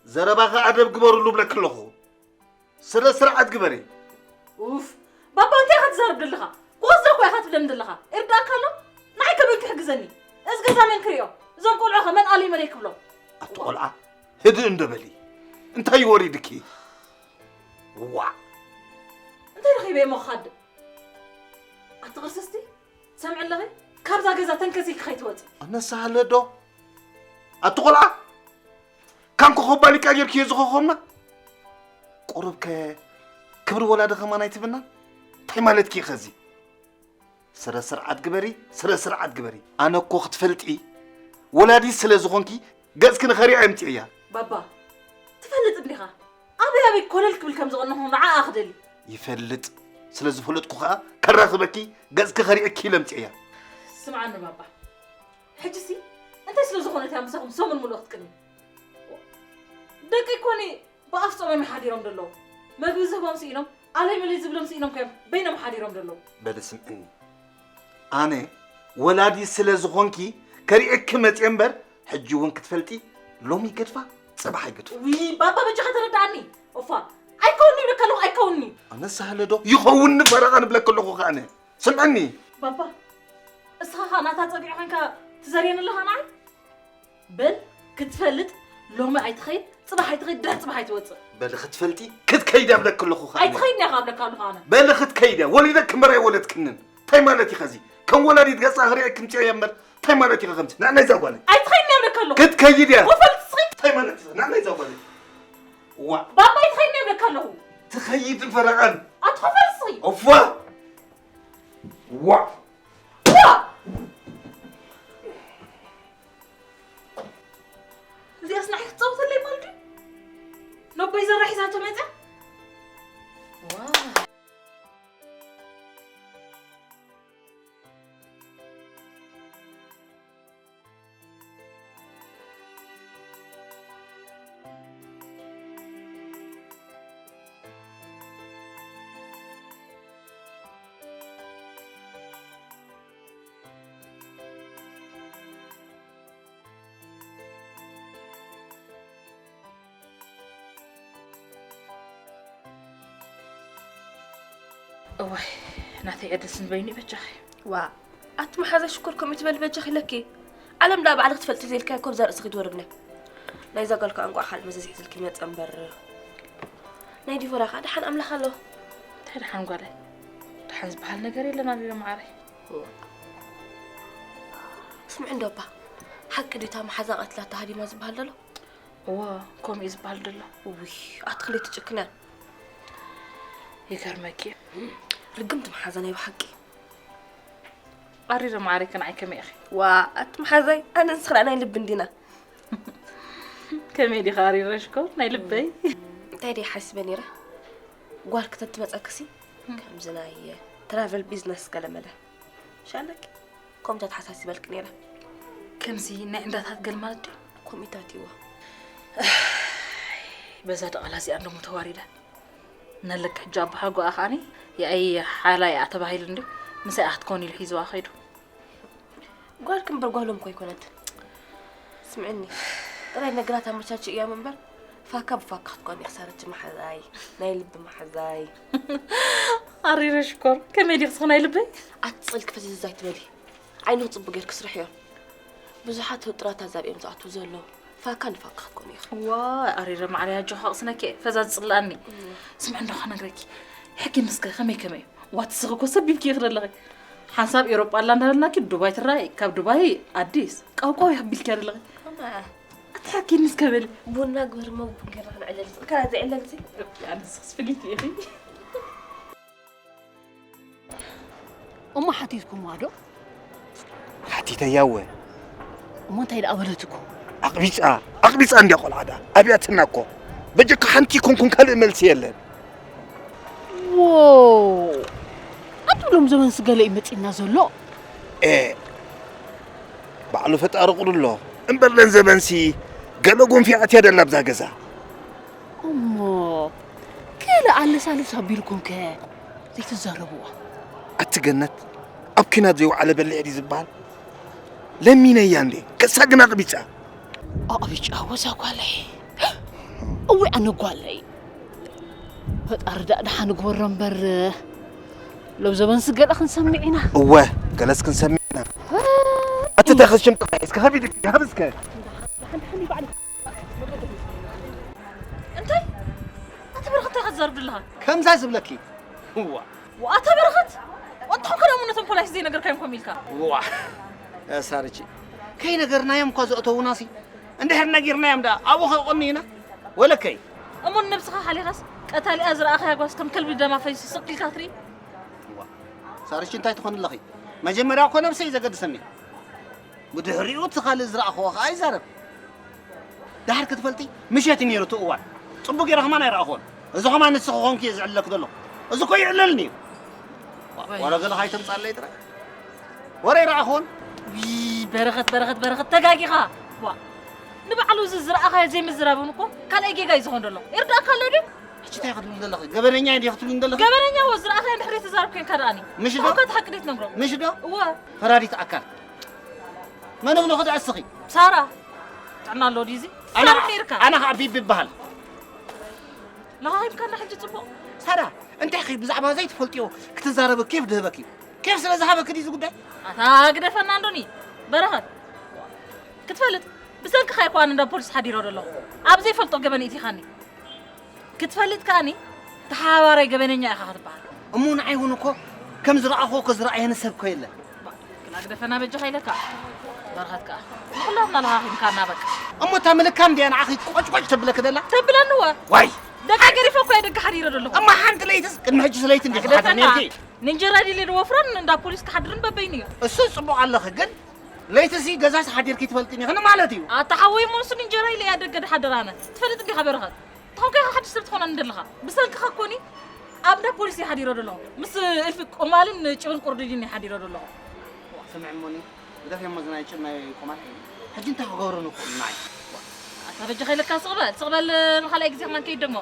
ዘረባኻ ኣደብ ግበርሉ እብለኪ ኣለኹ። ስነ ስርዓት ግበሪ። ኡፍ፣ ባባ እንታይ ኢኻ ትዛረብ ዘለኻ? ክወስዶ እኮ ኢኻ ትብለኒ ዘለኻ። ይርዳእካ ኣሎ? ንዓይ ከመይ ክሕግዘኒ? እዚ ገዛ መን ክሪኦ? እዞም ቆልዑ ኸ መን ኣለይ መለይ ክብሎም? ኣቲ ቆልዓ፣ ህድእ እንዶ በሊ። እንታይ ወሪድኪ? ዋዕ! እንታይ ረኺበ እሞ ክኻድእ? ኣቲ ቅርስስቲ፣ ሰምዒ ኣለኺ? ካብዛ ገዛ ተንከስ ኢልኪ ከይትወፂ። ኣነሳ ሃለ ዶ? ኣቲ ቆልዓ፣ ካንኮ ኮባሊቃ ጌርክዮ ዝኸኸምና? ቁሩብ ከ ክብሪ ወላዲ ኸማን ኣይትብናን? እንታይ ማለትኪ እዩ ኸዚ? ስረ ስርዓት ግበሪ፣ ስረ ስርዓት ግበሪ። ኣነ እኮ ክትፈልጢ ወላዲት ስለ ዝኾንኪ ገጽኪ ንኸሪኣ የምጽእያ። ባባ፣ ትፈልጥ እንዲኻ ኣበይ ኣበይ ኮለል ክብል ከም ዝቐነኹ ንዓኣ ክደሊ። ይፈልጥ። ስለ ዝፈለጥኩ ኸኣ ከራኽበኪ ገጽኪ ከሪእኪ ኢለ ኣምጽእያ። ስምዓኒ ባባ፣ ሕጂሲ እንታይ ስለ ዝኾነት እያ ምሳኹም ሰሙን ሙሉእ ክትቅኒ? ደቂ ኮኒ ብኣፍ ጾሞም ሓዲሮም ደለዉ። መግቢ ዝህቦም ስኢኖም ኣለይ መለይ ዝብሎም ስኢኖም ከዮም በይኖም ሓዲሮም ደለዉ። በሊ ስምዕኒ፣ ኣነ ወላዲ ስለ ዝኾንኪ ከሪእኪ መጽየ እምበር ሕጂ እውን ክትፈልጢ ሎሚ ይገድፋ ጽባሕ ኣይገድፋ። ውይ ባባ በጃኻ ተረድኣኒ። ኦፋ ኣይከውንኒ ይብለካ ኣለኹ ኣይከውንኒ። ኣነ ሳህለ ዶ ይኸውንኒ ፈረቓ ንብለኪ ኣለኹ ከኣነ። ስምዕኒ ባባ እስኻ ኸኣ ናታ ጸግዒ ኾንካ ትዘርየኒ ኣለኻ ንዓይ? በል ክትፈልጥ ሎሚ ኣይትኸይድ ጽባሕ ኣይትኸይድ ድሕሪ ጽባሕ ኣይትወጽእ። በሊ ክትፈልጢ ክትከይድ እብለኪ ኣለኹ ከኣ። ኣይትኸይድን እያ ኸኣ እብለካ ኣለኹ ኣነ። በሊ ክትከይድ እያ ወሊደኪ እምበር ኣይወለድክንን። እንታይ ማለት እዩ ኸዚ? ከም ወላዲት ገጻ ክሪኤኪ ምጽእ እየ እምበር እንታይ ማለት እዩ ከምዚ? ንዕናይ እዛ ጓለይ። ኣይትኸይድን እያ እብለካ ኣለኹ። ክትከይድ እያ። ኮፈል እስኺ። እንታይ ማለት እዩ ንዕናይ እዛ ጓለይ? ዋእ። ባባ ኣይትኸይድን እያ እብለካ ኣለኹ። ትኸይድን ፈረቓን። ኣቲ ኮፈል እስኺ። ኦፍ ዋእ። ዋእ። እዚኣስ ንዓይ ክትጻወተለይ ማለት ድዩ? ነቦይ ዘራ ሒዛቶ መጻ። እዋይ ናተይ ዕድልስ ንበይኑ እዩ በጃኺ። ዋእ ኣቲ መሓዛ ሽኮር ከምኡ ትበሊ በጃኺ ኢለኪ። ዓለም ደኣ ባዕልኺ ትፈልጢ ዘይልካዮ እኮ ኣብዛ ርእስኺ ትወርድ እያ። ናይዛ ጓል ከኣ እንቋዕ ካልእ መዘዝ ሒዝልኪ መጸ እምበር። ናይ ዲቦራ ከኣ ደሓን ኣምላኽ ኣሎ። እንታይ ደሓን ጓለይ? ደሓን ዝበሃል ነገር የለን ኣቢበ መዓረይ። ስምዒ እንዶ እባ ሓቂ ድዩ እታ መሓዛ ቀቲላታ ሃዲማ ዝበሃል ዘሎ? እወ ከምኡ እዩ ዝበሃል ዘሎ። ውይ ኣቲ ክልተ ጭክናን። ይገርመኪ እዩ። ርግምቲ መሓዛ ናይ ብሓቂ። ኣሪረ ማዕሪከ ንዓይ ከመይ ኢኺ? ዋእ ኣቲ መሓዛይ ኣነ ንስኽና ናይ ልቢ እንዲና። ከመይ ዲኻ ኣሪረሽኮ ናይ ልበይ? እንታይ ድየ ሓሲበ ነይረ? ጓል ክተትመፀክሲ ከምዚ ናይ ትራቨል ቢዝነስ ገለመለ ሻለኪ። ከምኡ ተተሓሳሲበልኪ ነይረ። ከምዚ ናይ ዕንዳታት ገል ማለት ድዩ? ከምኡታት እይዎ። በዛ ደቓላ እዚኣ እንደሞ ተዋሪደ። ነለክ ሕጂ ኣባሓጎኣ ከዓኒ የኣይ ሓላይ እያ ተባሂሉ እንዲ ምሳይ ኣኽትኮን ኢሉ ሒዝዋ ኸይዱ። ጓልክ እምበር ጓሎም እኮ ኣይኮነት። ስምዕኒ፣ ጥራይ ነገራት ኣመቻች እያም እምበር ፋካ ብፋካ ክትኮን ኢኽሳረች መሓዛይ፣ ናይ ልቢ መሓዛይ። ኣሪረ ሽኮር ከመይ ዲኽስኽ ናይ ልበይ? ኣትፅልክ ፈዘዝ ኣይትበሊ። ዓይንኽ ፅቡቅ ጌርክ ስርሕዮ። ብዙሓት ውጥራት ኣዛብ እዮም ዝኣትዉ ዘለዉ። ፋካ ንፋካ ክትኮኑ ኢኹም። ዋ ኣሪረ ማዕረይ ኣጆኻ ኣቕስነኪ እየ ፈዛዝ ፅልኣኒ። ስምዕ እንዶ ክነግረኪ ሕጊ ንስከ ከመይ ከመይ እዩ? ዋትስኺ እኮ ሰብ ቢልኪ ኢኺ ዘለኺ። ሓንሳብ ኤውሮጳ ኣላ እንዳበልናኪ ዱባይ ትራይ ካብ ዱባይ ኣዲስ ቃውቃው ይኽቢልኪ ኣለኺ። ኣትሓኪ ንስከ በሊ። ቡና ግበር እሞ ቡን ጌርና ክንዕለል። ከላ ዘይዕለል እዚ። ኣነስኽስ ፍልይቲ ኢኺ። እሞ ሓቲትኩምዋ ዶ? ሓቲተያ እወ። እሞ እንታይ ደኣ በለትኩም? ኣቕቢጻ ኣቕቢጻ እንድያ ቆልዓ ደኣ ኣብያትና እኮ። በጀካ ሓንቲ ይኩንኩን ካልእ መልሲ የለን። ዎ ኣቱሎም ዘመንስ ገለ እዩ መጺና ዘሎ። ኤ ባዕሉ ፈጣሪ ቁሪ ኣሎ እምበር ለን ዘመንሲ ገለ ጎንፊ ኣትያ ደላ ኣብዛ ገዛ። እሞ ገለ ኣለሳልስ ኣቢልኩምከ ዘይትዛረብዋ? ኣቲ ገነት ኣብ ኲናት ዘይወዓለ በሊሕ ድዩ ዝበሃል? ለሚነያ እንዴ ከሳ ግን ኣቕቢጻ። ኣቕቢጫ ወዛ ጓለይ እዊ ኣነ ጓለይ ፈጣሪ ዳእ ደሓን ግበሮ እምበር ሎም ዘበንስ ገለ ክንሰምዕ ኢና። እወ ገለስ ክንሰምዕ ኢና። ኣቲ ተኸሽም ጥራይ እስከ ከቢድ ይሃብ እስከ። እንታይ ኣቲ በረኸት እንታይ ክትዛርብ ዘለኻ? ከምዛ ዝብለኪ እዋ ኣታ በረኸት ወጥኹም ከደሙ ነቶም ፖላይስ ዘይነገርካዮም ኮም ኢልካ ዋ ሳርቺ ከይነገርናዮም እኳ ዘእተውናሲ እንድሕር ነጊርናዮም ደኣ ኣብኡ ከቆኒ ኢና ወለከይ እሞ ንነብስኻ ሓሊኻስ ቀታሊኣ ዝረኣኻያ ጓስ ከም ከልቢ ደማ ፈይሱ ስቕ ኢልካ ትርኢ ሳርቺ እንታይ ትኾን ኣለኺ መጀመርያ እኮ ነብሰይ ዘገድሰኒ ብድሕሪኡ እቲ ካልእ ዝረኣኽዎ ኸዓ ይዛረብ ደሓር ክትፈልጢ ምሸት እዩ ነይሩ እቲ እዋን ፅቡቅ ገይረ ከማን ኣይረኣኽዎን እዚ ከማን ንስኺ ኮንኪ እየ ዝዕለክ ዘለኹ እዚ እኮ ይዕለልኒ እዩ ዋላ ገለ ካይተምፃለይ ጥራይ ወረ ይረኣኽዎን በረኸት በረኸት በረኸት ተጋጊኻ ዋ ንባዕሉ እዚ ዝረኣኻዮ ዘይምዝራብ እውን እኮ ካልኣይ ጌጋ እዩ ዝኾን ዘሎ ይርዳእካ ኣሎ ድዩ ሕጂ እንታይ ክትብል ዘለኺ ገበነኛ እየ ክትብል ዘለኺ ገበነኛ ወ ዝረኣኻዮ እንድሕር ተዛርብ ኮንካ ደኣኒ ምሽ ዶ እኮ እቲ ሓቂ ደይትነግሮ ምሽ ዶ እወ ፈራዲት ኣካል መን እብልኺ ደኣ እስኺ ሳራ ጥዕና ኣሎ ድዩ እዚ ኣነ ሳራ ከይርካ ኣነ ከዓ ቢቢ ይበሃል ለሃይብካ እንዳ ሕጂ ፅቡቕ ሳራ እንታይ ኺ ብዛዕባ ዘይትፈልጥዮ ክትዛረቢ ኬፍ ድህበኪ እዩ ኬፍ ስለ ዝሃበኪ ድዩ እዚ ጉዳይ ኣታ ግደፈና እንዶኒ በረኸት ክትፈልጥ ብሰንክኻ እኳ እንዳ ፖሊስ ሓዲሮ ዘለኹ ኣብ ዘይፈልጦ ገበን እቲኻኒ ክትፈልጥ ከኣኒ ተሓባባራይ ገበነኛ ኢኻ ክትበሃል። እሞ ንዓይ እውን እኮ ከም ዝረኣኹዎ እኮ ዝረኣየኒ ሰብ እኮ የለን። ግና ግደፈና በጃኻ ኢለካ በርኸት ከኣ ንኹላትና ለኻኺምካና በቃ። እሞ እታ ምልካም ድያ ንዓኺ ቆጭቆጭ ተብለኪ ደላ? ተብለኒ እወ። ዋይ ደቂ ገሪፈ እኮ እየ ደቂ ሓዲረ ዘለኹ። እማ ሓንቲ ለይትስ ቅድሚ ሕጂ ስለይቲ እንዲኺ ግደፈና። ትሓድሪ ነርኪ። ንእንጀራ ድሌ ዝወፍሮን እንዳ ፖሊስ ክሓድርን በበይኑ እዮም። እሱ ጽቡቕ ኣለኺ ግን ለይትሲ ገዛስ ሓዲርኪ ትፈልጢ ዲኺ ማለት እዩ። ኣታ ሓወይ እሞ ንሱ ንእንጀራ ኢለ እያ ደገ ድሓድር ኣነ። ትፈልጥ እንዲኻ በርኸት። ተኾንካ ኢኻ ሓድሽ ሰብ ትኾነኒ ዘለኻ። ብሰንክኻ እኮኒ ኣብ እንዳ ፖሊስ እየ ሓዲረ ዘለኹ። ምስ እልፊ ቆማልን ጭብን ቁርድድን እየ ሓዲረ ዘለኹ። ስምዒ እሞኒ፣ ግደፍዮ እሞ እዚ ናይ ጭብ ናይ ቆማል። ሕጂ እንታይ ክገብሮ ንኽእል ንዓይ? ኣታ በጃኻ ኢለካ ስቕ በል፣ ስቕ በል ንኻልኣይ ግዜ ከማን ከይደግሞ።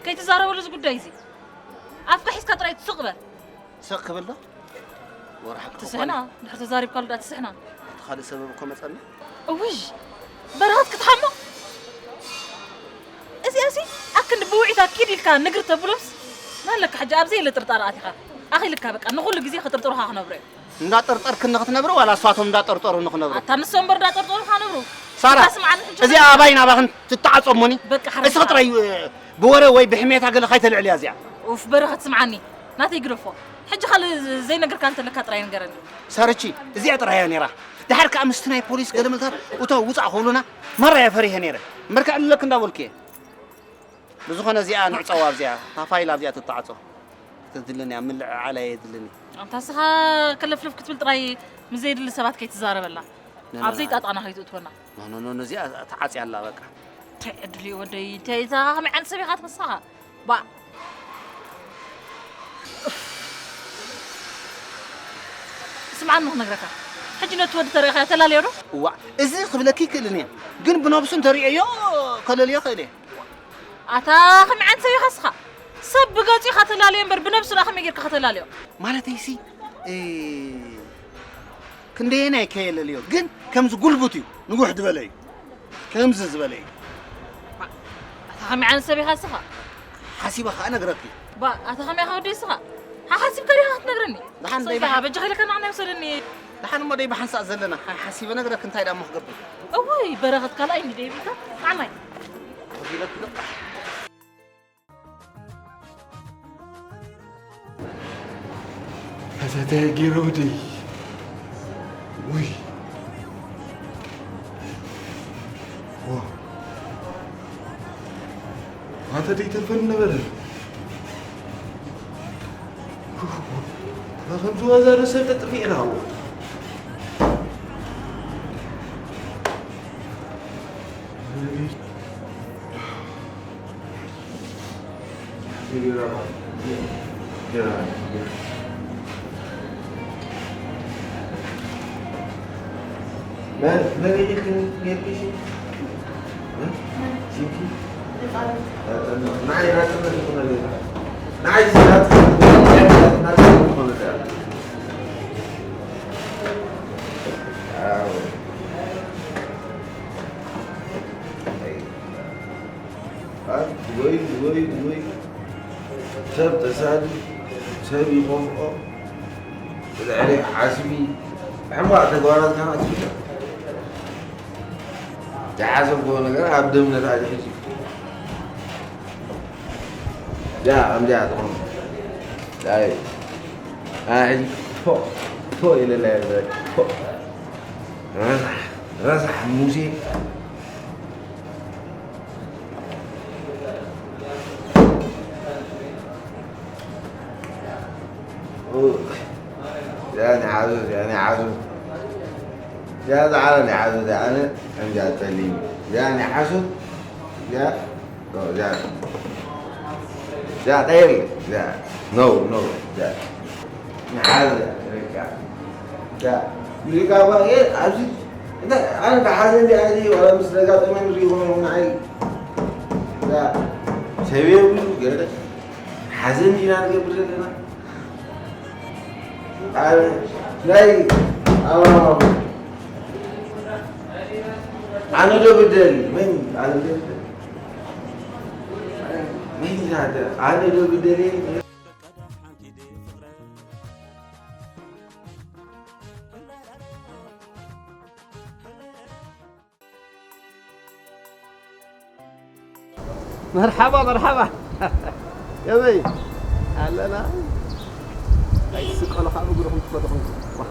ከይትዛረበሉ እዚ ጉዳይ እዚ። ኣፍካ ሒዝካ ጥራይ ስቕ በል። ስቕ ክብል ዶ? ወርሓ ክትስሕና፣ ድሕር ተዛሪብካሉ ደኣ ትስሕና። እቲ ካልእ ሰበብ እኮ መጸና። እውይ በረኸት ክትሓሞ እዚኣሲ ኣክንዲ ብውዒታ ኪድ ኢልካ ንግር ተብሎምስ ናለካ ሕጂ ኣብዚ የለ ጥርጣረ ኣቲኻ ኣኺልካ በቃ ንኹሉ ግዜ ክጥርጥሩኻ ክነብሩ እዮም እንዳጠርጠርክኒ ክትነብሪ ዋላ እሷቶም እንዳጠርጠሩኒ ክነብሩ ኣታ ንሶም እምበር እንዳጠርጠሩኻ ነብሩ ሳራ እዚኣ ኣባይ ናባኽን ትተዓፀሙኒ በቃ ሓረስኻ እስኺ ጥራይ ብወረ ወይ ብሕሜታ ገለ ካይተልዕልያ እዚኣ ኡፍ በረኸት ስምዓኒ ናተይ ግደፎ። ሕጂ ካልእ ዘይነገርካ እንተለካ ጥራይ ንገረኒ። ሳርቺ፣ እዚኣ ጥራይ እያ ነይራ። ደሓር ከኣ ምስቲ ናይ ፖሊስ ገለመልታት እቶ ውጻእ ክብሉና ማራ እየ ፈሪሀ ነይረ። እምበር ከዕልለኪ እንዳበልኩ እየ። ብዝኾነ እዚኣ ንዕጸዋ ኣብዚኣ፣ እታ ፋይል ኣብዚኣ ትተዓጾ። ተድልኒ እያ፣ ምልዕዓል ኣየድልን እዩ። ኣንታ እስኻ ክልፍልፍ ክትብል ጥራይ ምስ ዘየድሊ ሰባት ከይትዛረበላ። ኣብ ዘይጣጣና ከይትእትወና። ኖ ኖ ኖ እዚኣ ተዓጽያ ኣላ በቃ። እንታይ ዕድል እዩ ወደይ እንታይ እዛ ከመይ ዓይነት ሰብ ኢኻ ትመስኻ ባእ ስምዓኒ ክነግረካ ሕጂ ነቲ ወዲ ተሪእኻዮ ተላለዮ ዶ እዋእ እዚ ክብለኪ ይክእልን እየ ግን ብነብሱ እንተሪኦዮ ከለልዮ ክእል እየ ኣታ ከመይ ዓይነት ሰብ ኢኻ እስኻ ሰብ ብገጹ ኢኻ ተላለዮ እምበር ብነብሱ ደኣ ከመይ ጌርካ ከተላለዮ? ማለተይሲ፣ እ፣ ክንደየናይ ከየለልዮ፣ ግን ከምዚ ጉልቡት እዩ፣ ንጉሕ ዝበለ እዩ። ከምዚ ዝበለ እዩ። ኣታ ከመይ ዓይነት ሰብ ኢኻ ንስኻ? ሓሲበ ኸኣ እነግረኪ። ባ፣ ኣታ ከመይ ኢኻ ወደይ ንስኻ? ሓሓሲብካ ዲኻ ክትነግረኒ? ደሓን ደይ ሰውያ፣ በጃኻ ኢለካ ንዓና ይውሰደኒ። ደሓን እሞ ደይ ብሓንሳእ ዘለና፣ ሓ-፣ ሓሲበ እነግረኪ እንታይ ደኣ እሞ ክገብር። እውይ፣ በረኸት ካልኣይ እንዲ ደይ ብልካ፣ ንዓናይ። ከፊለኪ ዶ? ፈተተ ጌረ ወደይ። ውይ። ዋ። ኣተ ደይተርፈኒ ነበረ። ከምዚ ዋዛ ዶ ሰብ ተጥፊእና? መን መን ኢኺ ጌርኪ? እ? ሲንኪ? ናተን፣ ንዓይ ናተን ዝኾነ ሌላ። ንዓይ ናተን ዝኾነ ሌላ። ኣዎ። ኣይ፣ ወይ፣ ወይ፣ ወይ። ሰብ ተሳዲ፣ ሰብ ይኸፍኦ። ብልዕሊ ዓስቢ፣ ሕማቕ ተግባራት ከማን ትፍጠር። ዝሓሰብክዎ ነገር ኣብ ደም ነታእቲ ሕጂ። ያ፣ ከምዚኣ ትኾን። ኣይ፣ ኣይ፣ ሕጂ ፎእ፣ ፎእ ኢለላ እየ፣ ፎእ። ረሳሕ፣ ረሳሕ ሙሴ። ኡይ፣ ያ ናይ ሓሶት፣ ያ ናይ ሓሶት። ያ ጻዕዳ ናይ ሓሶት፣ ያ ኣነ ከምዚኣ ጸሊም። ያ ናይ ሓሶት፣ ያ፣ ኦ፣ ያ። ያ ቀይር፣ ያ። ኖ፣ ኖ፣ ያ። ንሓዘ፣ በቃ። ዳ፣ ሙዚቃ እኳ፣ እ፣ ኣብዚ፣ እንተ፣ ኣነ ብሓዘን ዲኣ፣ እዚ ዋላ ምስ ደጋጠመ ንሪኦ ንዓይ። ዳ፣ ሰብ የብሉ፣ ገለ ሓዘን ዲና ንገብር ዘለና? ኣነ፣ ናይ፣ ኣነ፣ ኣነ ዶ ብደል? መን? ኣነ ዶ ብደል? መን ይዛተ? ኣነ ዶ ብደል? መርሓባ፣ መርሓባ። ከመይ ኣለና? ኣይትስቀሉ፣ ካብ እግርኹም ትፈትኹም። ዋ።